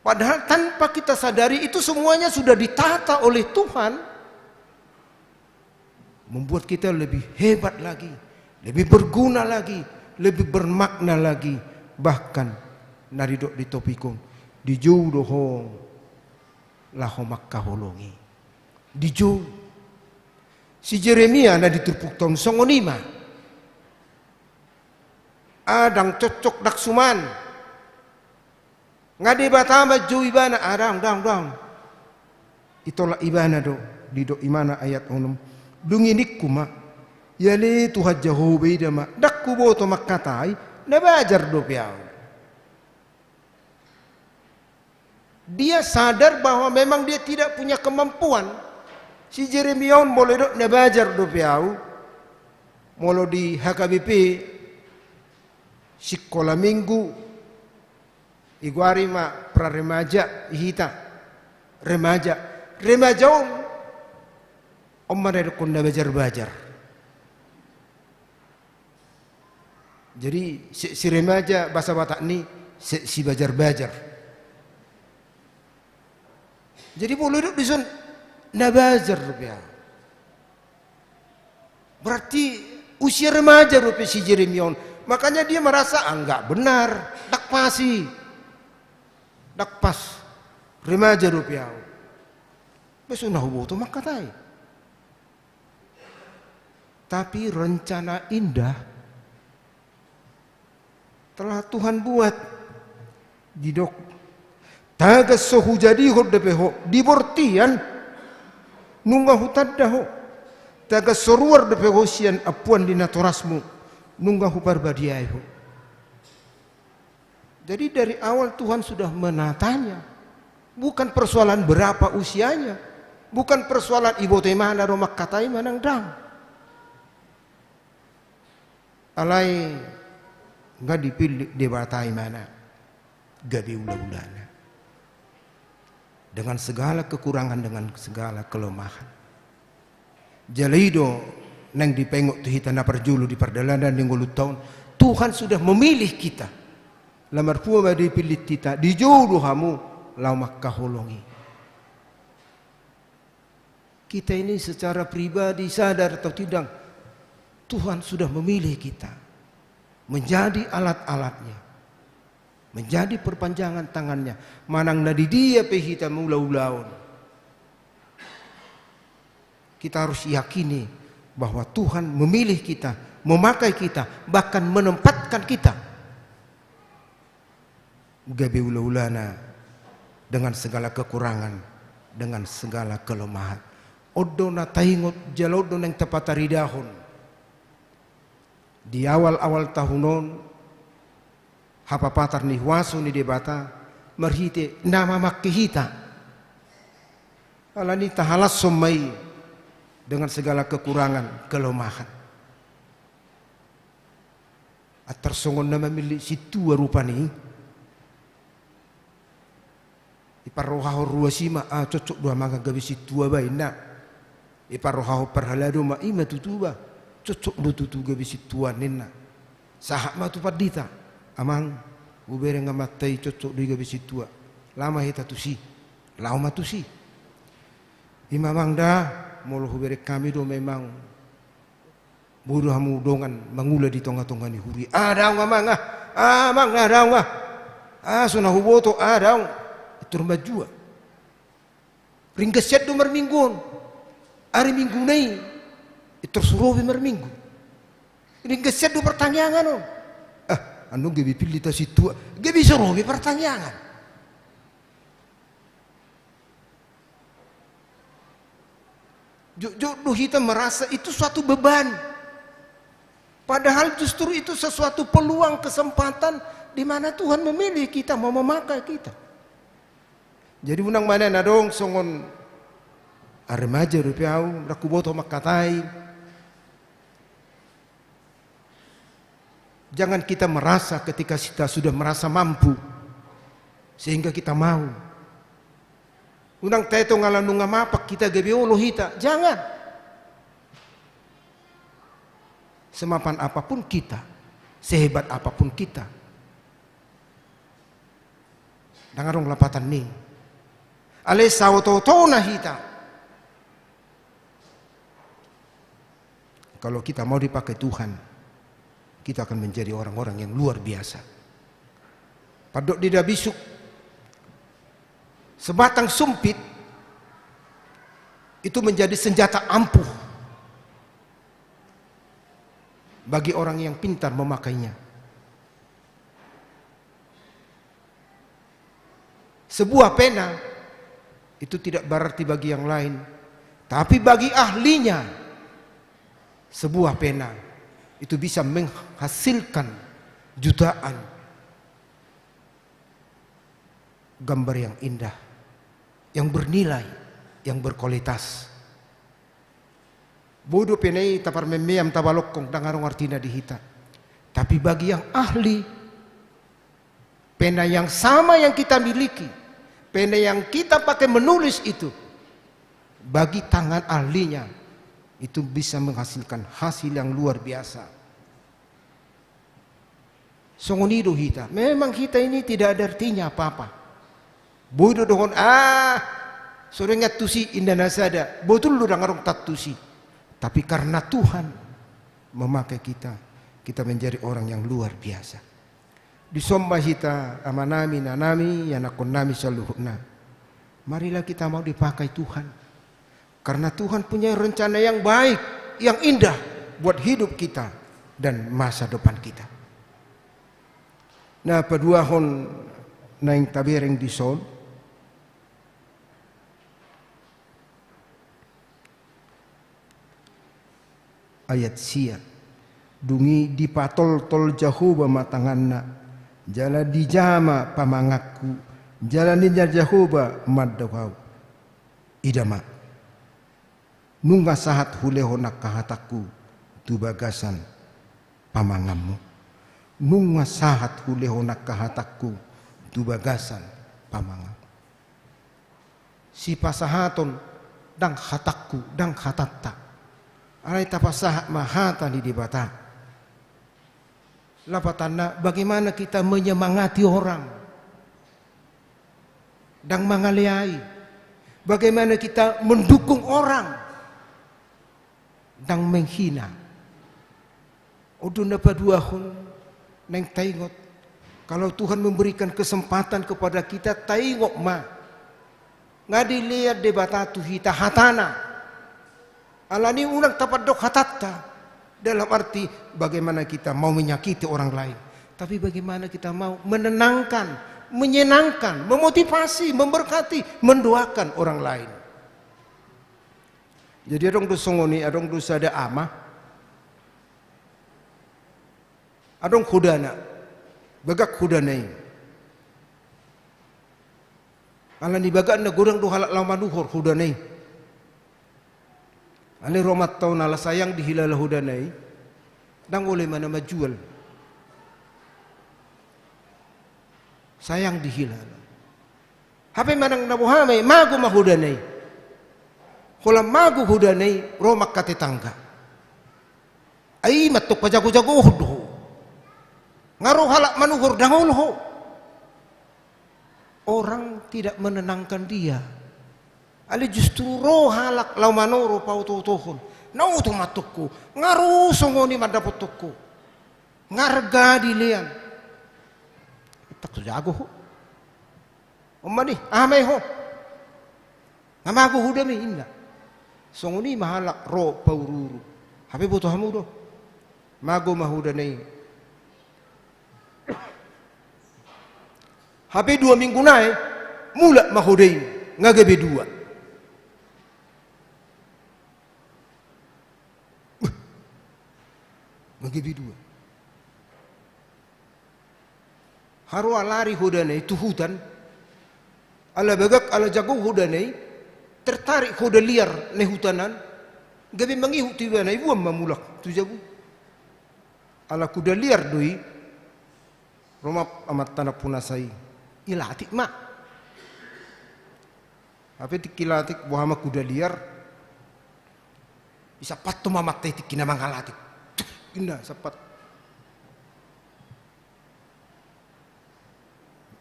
Padahal tanpa kita sadari itu semuanya sudah ditata oleh Tuhan, membuat kita lebih hebat lagi, lebih berguna lagi, lebih bermakna lagi. Bahkan na didok di topik on, dijou do ho laho mangkaholongi. Dijou. Si Jeremia na di turpukta on songon i ma. Ah, ndang cocok, ndang suman. Nga Debata manjou ibana, ah, ndang, ndang, ndang. Ditolak ibana do, didok imana ayat onom. Dung i ningku ma, ia ale Tuhan Jahowa, ida ma, ndang huboto mangkatai, na bajar dope ahu. Dia sadar bahwa memang dia tidak punya kemampuan. Si Jeremia on molo didok na bajar dope ahu, molo di H K B P, sikola minggu, digoari ma pra remaja, di hita remaja. Remaja on, on ma na didokhon na bajar-bajar. Jadi, si, si remaja bahasa Batak ni, si, si bajar-bajar. Jadi, molo didok dison, na bajar dope ahu. Berarti usia remaja dope si Jeremia on. Makanya dia merasa, ah, nggak benar, ndang pas i. Ndang pas, remaja dope ahu. Ba so na huboto mangkatai. Tapi rencana indah telah Tuhan buat. Didok, tagan so hujadihon dope ho di bortian, nunga hutanda ho. Tagan so ruar dope ho sian ampuan ni natorasmu, nunga huparbadiai ho. Jadi dari awal Tuhan sudah menatanya. Bukan persoalan berapa usianya. Bukan persoalan diboto imana do mangkatai manang ndang. Alai nga dipillit Debata imana gabe ula-ulana. Dengan segala kekurangan, dengan segala kelemahan. Jala i do naeng dipaingot tu hita na parjolo di pardalanan ni ngolunta on, Tuhan sudah memilih kita. Lam marhua ma dipillit hita, dijou do hamu laho mangkaholongi. Kita ini secara pribadi sadar atau tidak, Tuhan sudah memilih kita menjadi alat-alatnya. Menjadi perpanjangan tangannya. Manang na di dia pe hita mangula ulaon, kita harus yakini bahwa Tuhan memilih kita, memakai kita, bahkan menempatkan kita gabe ulaulana dengan segala kekurangan, dengan segala kelemahan. On do na taingot jala on do naeng tapataridahon di awal-awal tahun on, hapapatar ni huaso ni Debata marhite na mamangke hita. Alani tahalashon ma i dengan segala kekurangan, kelemahan. Antar songon na mamillit sintua rupani. Iparrohahon ruas i ma, ah, cocok do amang gabe sintua ba, inna. Iparrohahon parhalado ma, i ma tutu ba, cocok do tutu gabe sintua, ninna. Sahat ma tu pandita, amang, hubereng amanta i cocok do i gabe sintua. Laho ma hita tusi. Laho ma tusi. I ma amang da, molo hubereng hami do memang boi do hamu dongan mangula di tonga-tonga ni huria. Ah, daong amang ah. Ah, amang ah, daong ah. Ah, so na huboto, ah, daong. Intor manjua. Ringgas sian do marminggu on. Ari Minggu na i, intor so ro be marminggu. Ringgas sian do partangiangan on. Ah, annon gabe pillit sintua. Gabe so ro be partangiangan. Jotjot do hita merasa itu suatu beban. Padahal justru itu sesuatu peluang, kesempatan di mana Tuhan memilih kita, mau memakai kita. Jadi unang ma na adong songon, ah, remaja dope au, ndang huboto mangkatai. Jangan kita merasa ketika kita sudah merasa mampu, sehingga kita mau. Unang taetong ala nunga mapak hita gabe olo hita. Jangan. Semapan apapun kita, sehebat apapun kita, ndang adong lapatan ni. Alai saoto-otona hita, kalau kita mau dipakai Tuhan, kita akan menjadi orang-orang yang luar biasa. Pandok ni Dabisuk, sebatang sumpit itu menjadi senjata ampuh bagi orang yang pintar memakainya. Sebuah pena itu tidak berarti bagi yang lain, tapi bagi ahlinya, sebuah pena itu bisa menghasilkan jutaan gambar yang indah, yang bernilai, yang berkualitas. Boi do pena i taparmeam, tabalongkong, ndang adong artina di hita. Tapi bagi yang ahli, pena yang sama yang kita miliki, pena yang kita pakai menulis itu, bagi tangan ahlinya, itu bisa menghasilkan hasil yang luar biasa. Songon i do hita. Memang hita ini tidak ada artinya apa-apa. Boi do dohonon, ah, so ro antusi, inna na sada. Botul do, ndang adong tantusi. Tapi karena Tuhan memakai kita, kita menjadi orang yang luar biasa. Dison ma hita, amanami, inanami, ianakkonnami saluhutna. Marilah kita mau dipakai Tuhan. Karena Tuhan punya rencana yang baik, yang indah buat hidup kita dan masa depan kita. Na paduahon naeng tabereng dison, ayat sia. Dung i dipatoltol Jahowa ma tanganna, jala dijama pamanganku, jala ninna Jahowa mandok ahu: Ida ma, nunga sahat hulehon angka hatangku tu bagasan pamanganmu. Nunga sahat hulehon angka hatangku tu bagasan pamanganmu. Sipasahaton, ndang hatangku, ndang hatanta. Alai tapasahat ma hata ni Debata. Lapatanna, bagaimana kita menyemangati orang, ndang mangaleai. Bagaimana kita mendukung orang, ndang menghina. On do na paduahon naeng taingot. Kalau Tuhan memberikan kesempatan kepada kita, taingot ma. Nga dilean Debata tu hita hatana. Alani unang tapandok hatanta. Dalam arti bagaimana kita mau menyakiti orang lain. Tapi bagaimana kita mau menenangkan, menyenangkan, memotivasi, memberkati, mendoakan orang lain. Jadi adong do songon i, adong do sada ama. Adong hodana, bagak hodana i. Alani bagakna godang do halak laho manuhor hodana i. Alai ro amanta on ala sayang dihilala hodana i. Ndang olo ibana manjual. Sayang dihilala. Hape manang na boha ma i, mago ma hodana i. Holan mago hodana i, ro ma angka tetangga. Ai i ma tong pajago-jagohon do ho. Nga ro halak manuhor, ndang olo ho. Orang tidak menenangkan dia. Alai justru ro halak laho manoro, paoto-otohon. Na oto ma tong ho. Nga ro songon i mandapothon ho. Nga arga dilean. Ndang so jago ho. On ma ni, aha ma i ho? Nga mago hodami, inna. Songon i ma halak ro pauru-uru. Hape boto hamu do. Mago ma hodana i. Hape dua minggu nai, mulak ma hoda i, nga gabe dua. Beh, nga gabe dua. Haru alari hodana i tu hutan, ala bagak ala jago hodana i, tertarik hoda liar na i hutanan, gabe mangihut tu ibana, iboan ma mulak tu jabu. Ala kuda liar do i, ro ma amanta nampunasa i, ilatik ma. Hape tingki latik, boha ma kuda liar. Isapat tu ma amanta i tingki na mangalatik. Tuk, inna, sapat.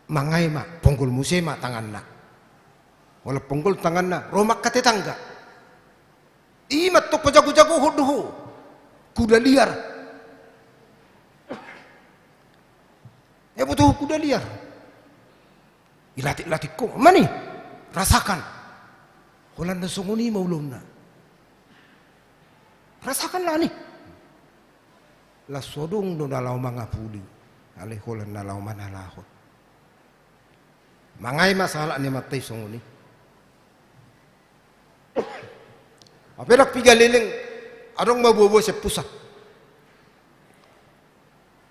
Mangae ma, ponggol muse ma tanganna. Holan ponggol tanganna, ro ma angka tetangga. I ma tong pajago-jagohon do ho. Kuda liar. Ia boto ho kuda liar. Ilatik-latik ho. Mani? Rasakan. Holan na songon i ma ulaonna. Rasakan lah ni. Las so adong do na laho mangapuli. Alai holan na laho manalahon. Mangae ma sahalak ni amanta i songon i. Hape ndang piga leleng, adong ma boa-boa sian pusat.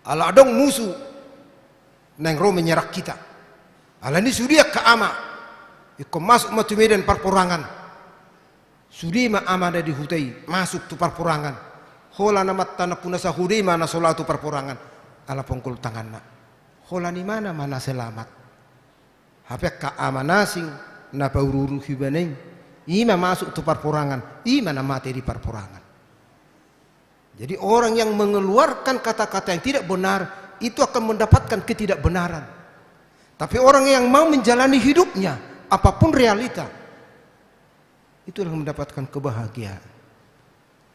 Ala adong musu naeng ro menyerang hita. Alani sude angka ama, ingkon masuk ma tu medan parporangan. Sude ma ama na di huta i masuk tu parporangan. Holan amanta nampunasa hoda i ma na so laho tu parporangan. Ala ponggol tanganna. Holan ibana ma na selamat. Hape angka ama na asing, na pauru-uru ibana i, i ma masuk tu parporangan, i ma na mate di parporangan. Jadi orang yang mengeluarkan kata-kata yang tidak benar, itu akan mendapatkan ketidakbenaran. Tapi orang yang mau menjalani hidupnya, apapun realita, itu akan mendapatkan kebahagiaan.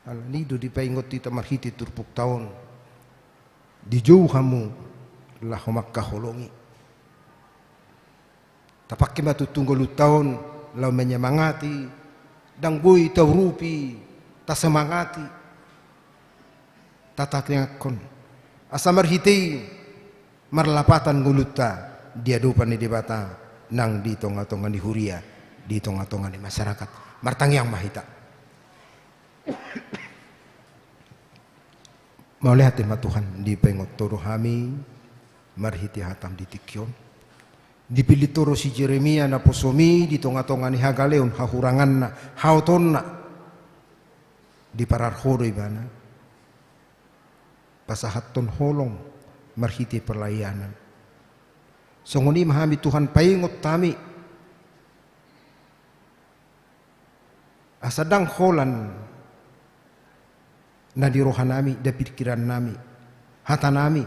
Alani i do dipaingot hita marhite turpukta on. Dijou hamu laho mangkaholongi. Tapangke ma tutu ngolunta on laho menyemangati, ndang boi taurupi, tasemangati, tatatangihon. Asa marhite i marlapatan ngolunta di adopan ni Debata nang di tonga-tonga ni huria, di tonga-tonga ni masyarakat. Martangiang ma hita. Mauliate ma Tuhan, dipaingot Ho do hami marhite hataM di tingki on. Dipillit Ho do si Jeremia naposoMi di tonga-tonga ni hagaleon, hahuranganna, haotoonna. Diparar Ho do ibana pasahathon holong marhite pelayanan. Songon i ma hami Tuhan, paingot hami. Asa ndang holan na di rohanami, na pingkirannami, hatanami,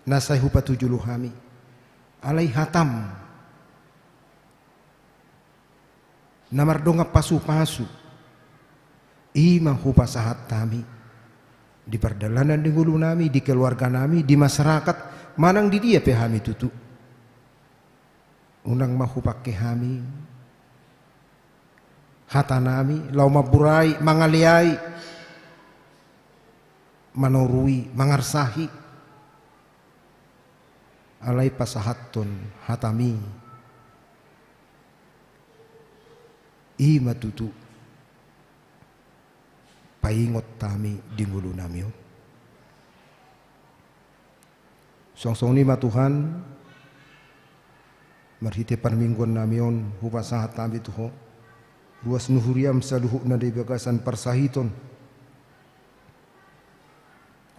na sai hupatujolo hami. Alai hataM na mardongan pasupasu, i ma hupasahat hami di pardalanan ni ngolunami, di keluarganami, di masyarakat, Manang di dia pe hami tutu, unang ma hupangke hami hatanami laho mamburai, mangaleai, manorui, mangarsahi. Alai pasahathon hatami, i ma tutu paingot hami di ngolunami on. Suang songon i ma Tuhan, marhite parmingguannami on hupasahat hami tu Ho ruas ni huriam saluhutna di bagasan parsahiton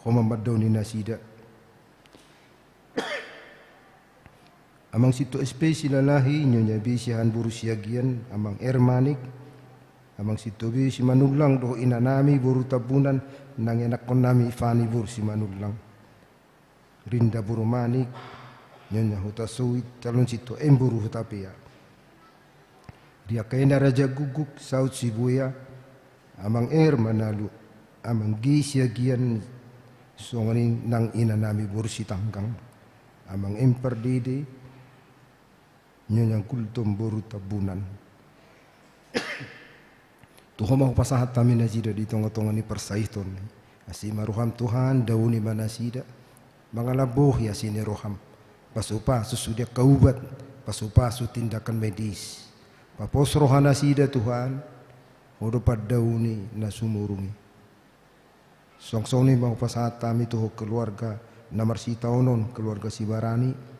Ho ma mandaoni nasida. Amang Sintua S P Silalahi, Nyonya Besi Hanboru Siagian, Amang R Manik, Amang Sintua B Simanullang dohot inanami boru Tambunan, nang ianakkonnami Fani boru Simanullang, Rinda boru Manik, Nyonya Hutasoit, calon Sintua M boru Hutapea. Di angka ina Raja Guguk, Saut Sibuea, Amang R Manalu, Amang G Siagian, songon i nang inanami boru Sitanggang, Amang M Pardede, Nyonya Gultom boru Tambunan. Tu Ho ma hupasahat hami nasida di tongatonga ni parsahiton. Asi ma roham Tuhan, daoni ma nasida. Mangalambohi asi ni roham. Pasupasu sude angka ubat, pasupasu tindakan medis. Papos roha nasida Tuhan, Ho do pandaoni na sumurung i. Suang songon i ma hupasahat hami tu Ho keluarga na marsitaonon, keluarga Sibarani.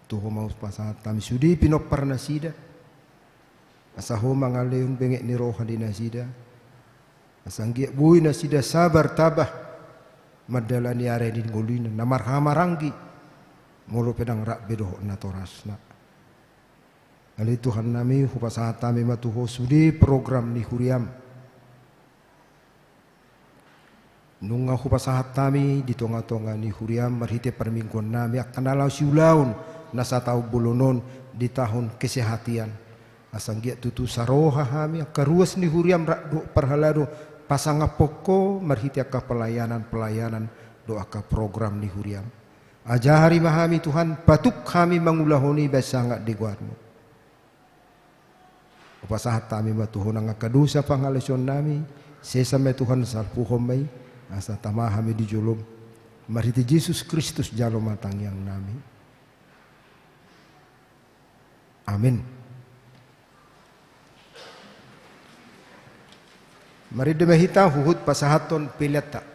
Tu Ho ma hupasahat hami sude pinompar nasida. Asa Ho mangalehon benget ni roha di nasida. Asa anggiat boi nasida sabar tabah mandalani ari ni ngoluna na marhahamaranggi. Molo pe ndang rap be dohot natorasna. Ale Tuhannami, hupasahat hami ma tu Ho sude program ni huriam. Nunga hupasahat hami di tongatonga ni huriam marhite parmingguannami angka na laho siulaon na sataon bolon on di tahun kesehatan. Asa anggiat tutu saroha hami angka ruas ni huriam rap dohot parhalado pasangaphon Ho marhite angka pelayanan-pelayanan dohot angka program ni huriam. Ajari ma hami Tuhan, patuk hami mangulahon i bahen sangap di goarmu. Hupasahat hami ma tu Ho nang angka dosa pangalaosionnami, sesa ma Tuhan, salpuhon ma i, asa tama hami di jolom. Marhite Jesus Kristus jalo ma tangiangnami. Amen. Marende ma hita huhut pasahathon peleanta.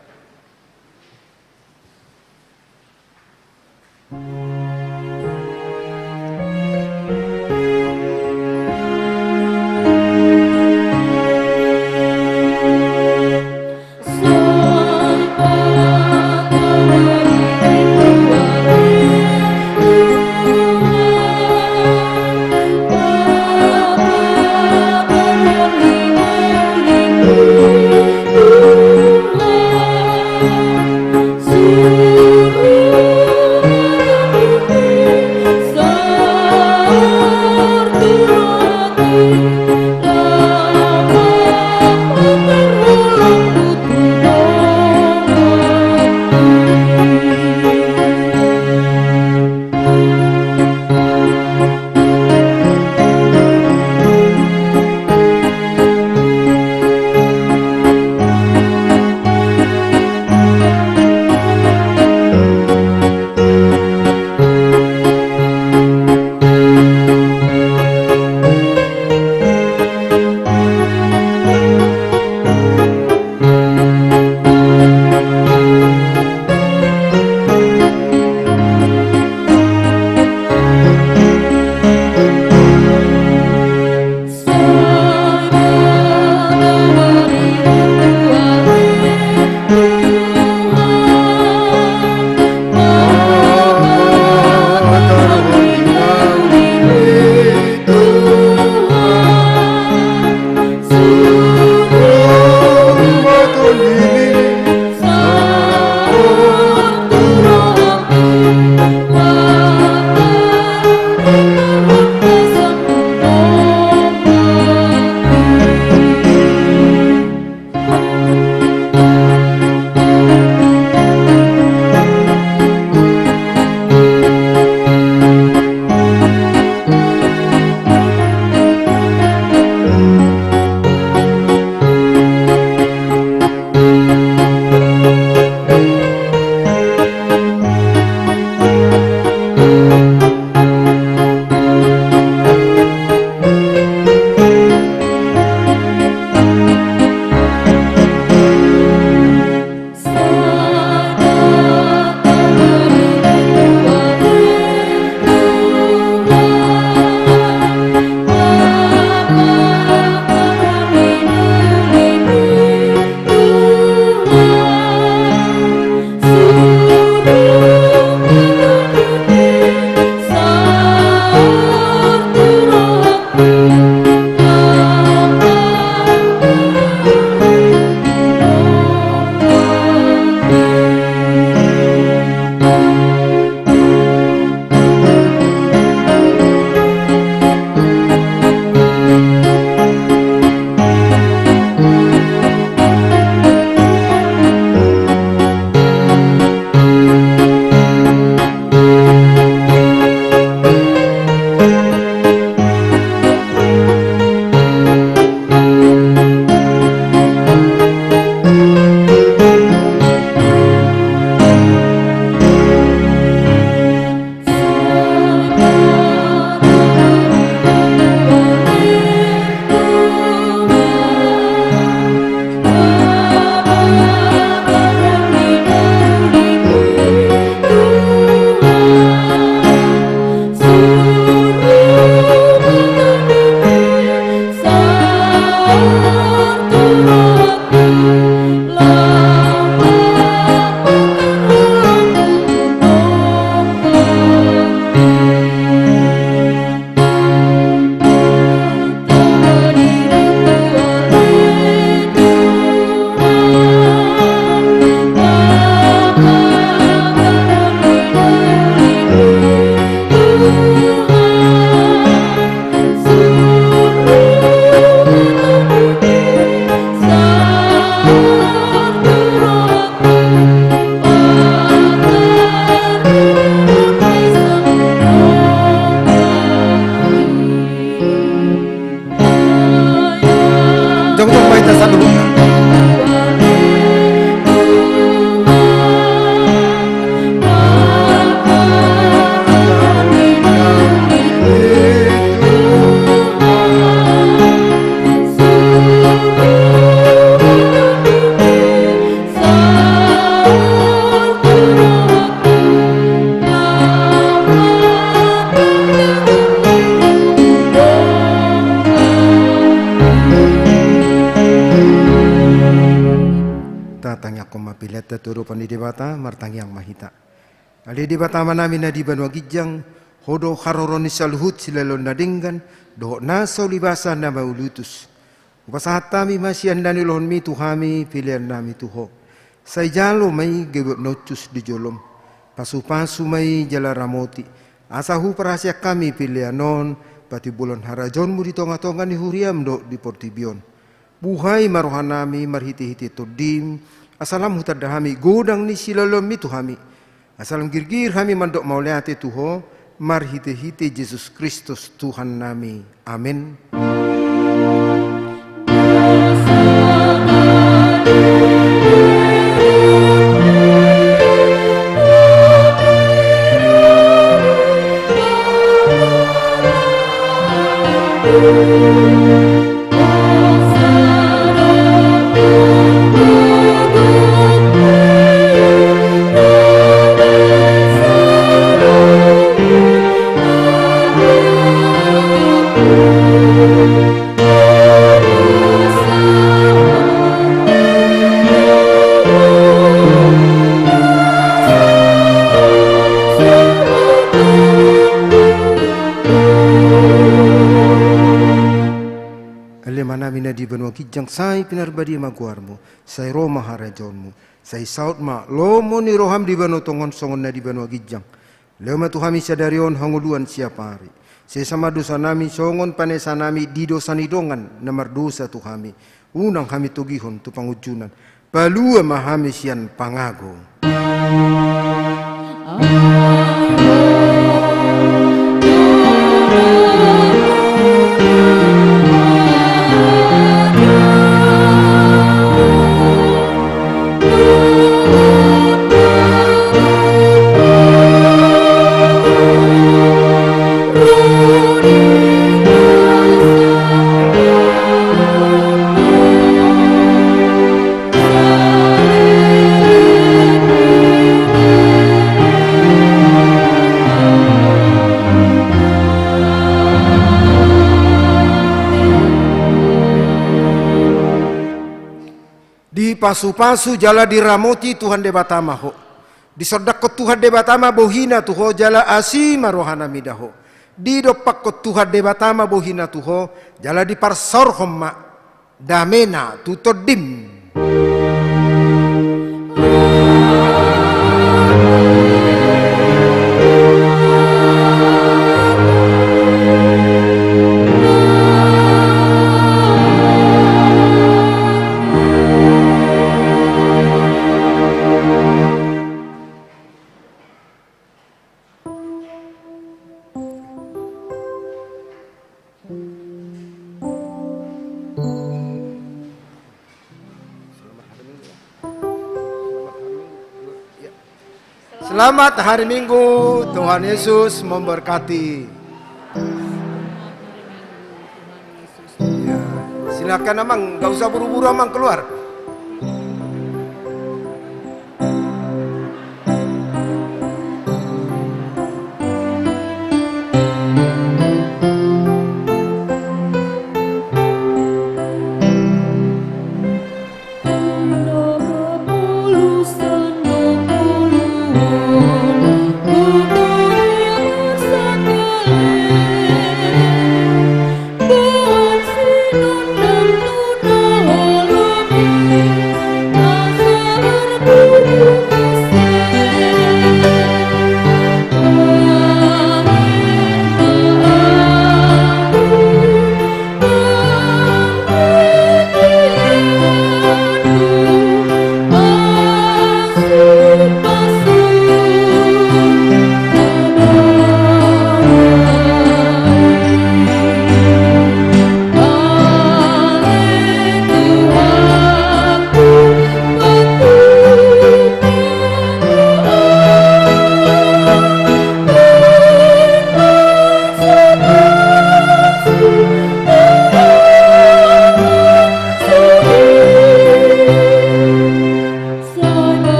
Jongjong ma hita saluhutna. Tatangiangkon ma peleanta tu adopan ni Debata, martangiang ma hita. Ale Debata Amanami na di banua ginjang, Ho do haroro ni saluhut silaloon na denggan, dohot nasa ulibasa na mauliutus. Hupasahat hami ma sian na niulahonmi tu hami peleannami tu Ho. Sai jalo ma i gebet na uncus di jolom. Pasupasu ma i jala ramoti. Asa huparhaseang hami pelean on, patimbulhon harajaonmu di tongatonga ni huriam dohot di portibi on. Buhai ma rohanami marhitehite Tondim, asa lam hutanda hami godang ni silaloonmi tu hami. Asa lam girgir hami mandok mauliate tu Ho, marhitehite Jesus Kristus Tuhannami. Amen. Ale Amanami na di banua ginjang, sai pinarbadia ma goarmu, sai ro ma harajaonmu, sai saut ma lomo ni roham di banua tonga on songon na di banua ginjang. Lehon ma tu hami sadari on hangoluan siapari. Sesa ma dosanami songon panesanami di dosa ni dongan na mardosa tu hami. Unang hami togihon tu pangunjunan. Palua ma hami sian pangago. Dipasupasu jala diramoti Tuhan Debata ma ho. Disondangkon Tuhan Debata ma bohina tu ho jala asi ma rohana mida ho. Didompakkon Tuhan Debata ma bohina tu ho jala diparsaorhon ma damena tu tondim. Selamat hari Minggu, Tuhan Yesus memberkati. Ya, silakan Amang, nggak usah buru-buru Amang keluar.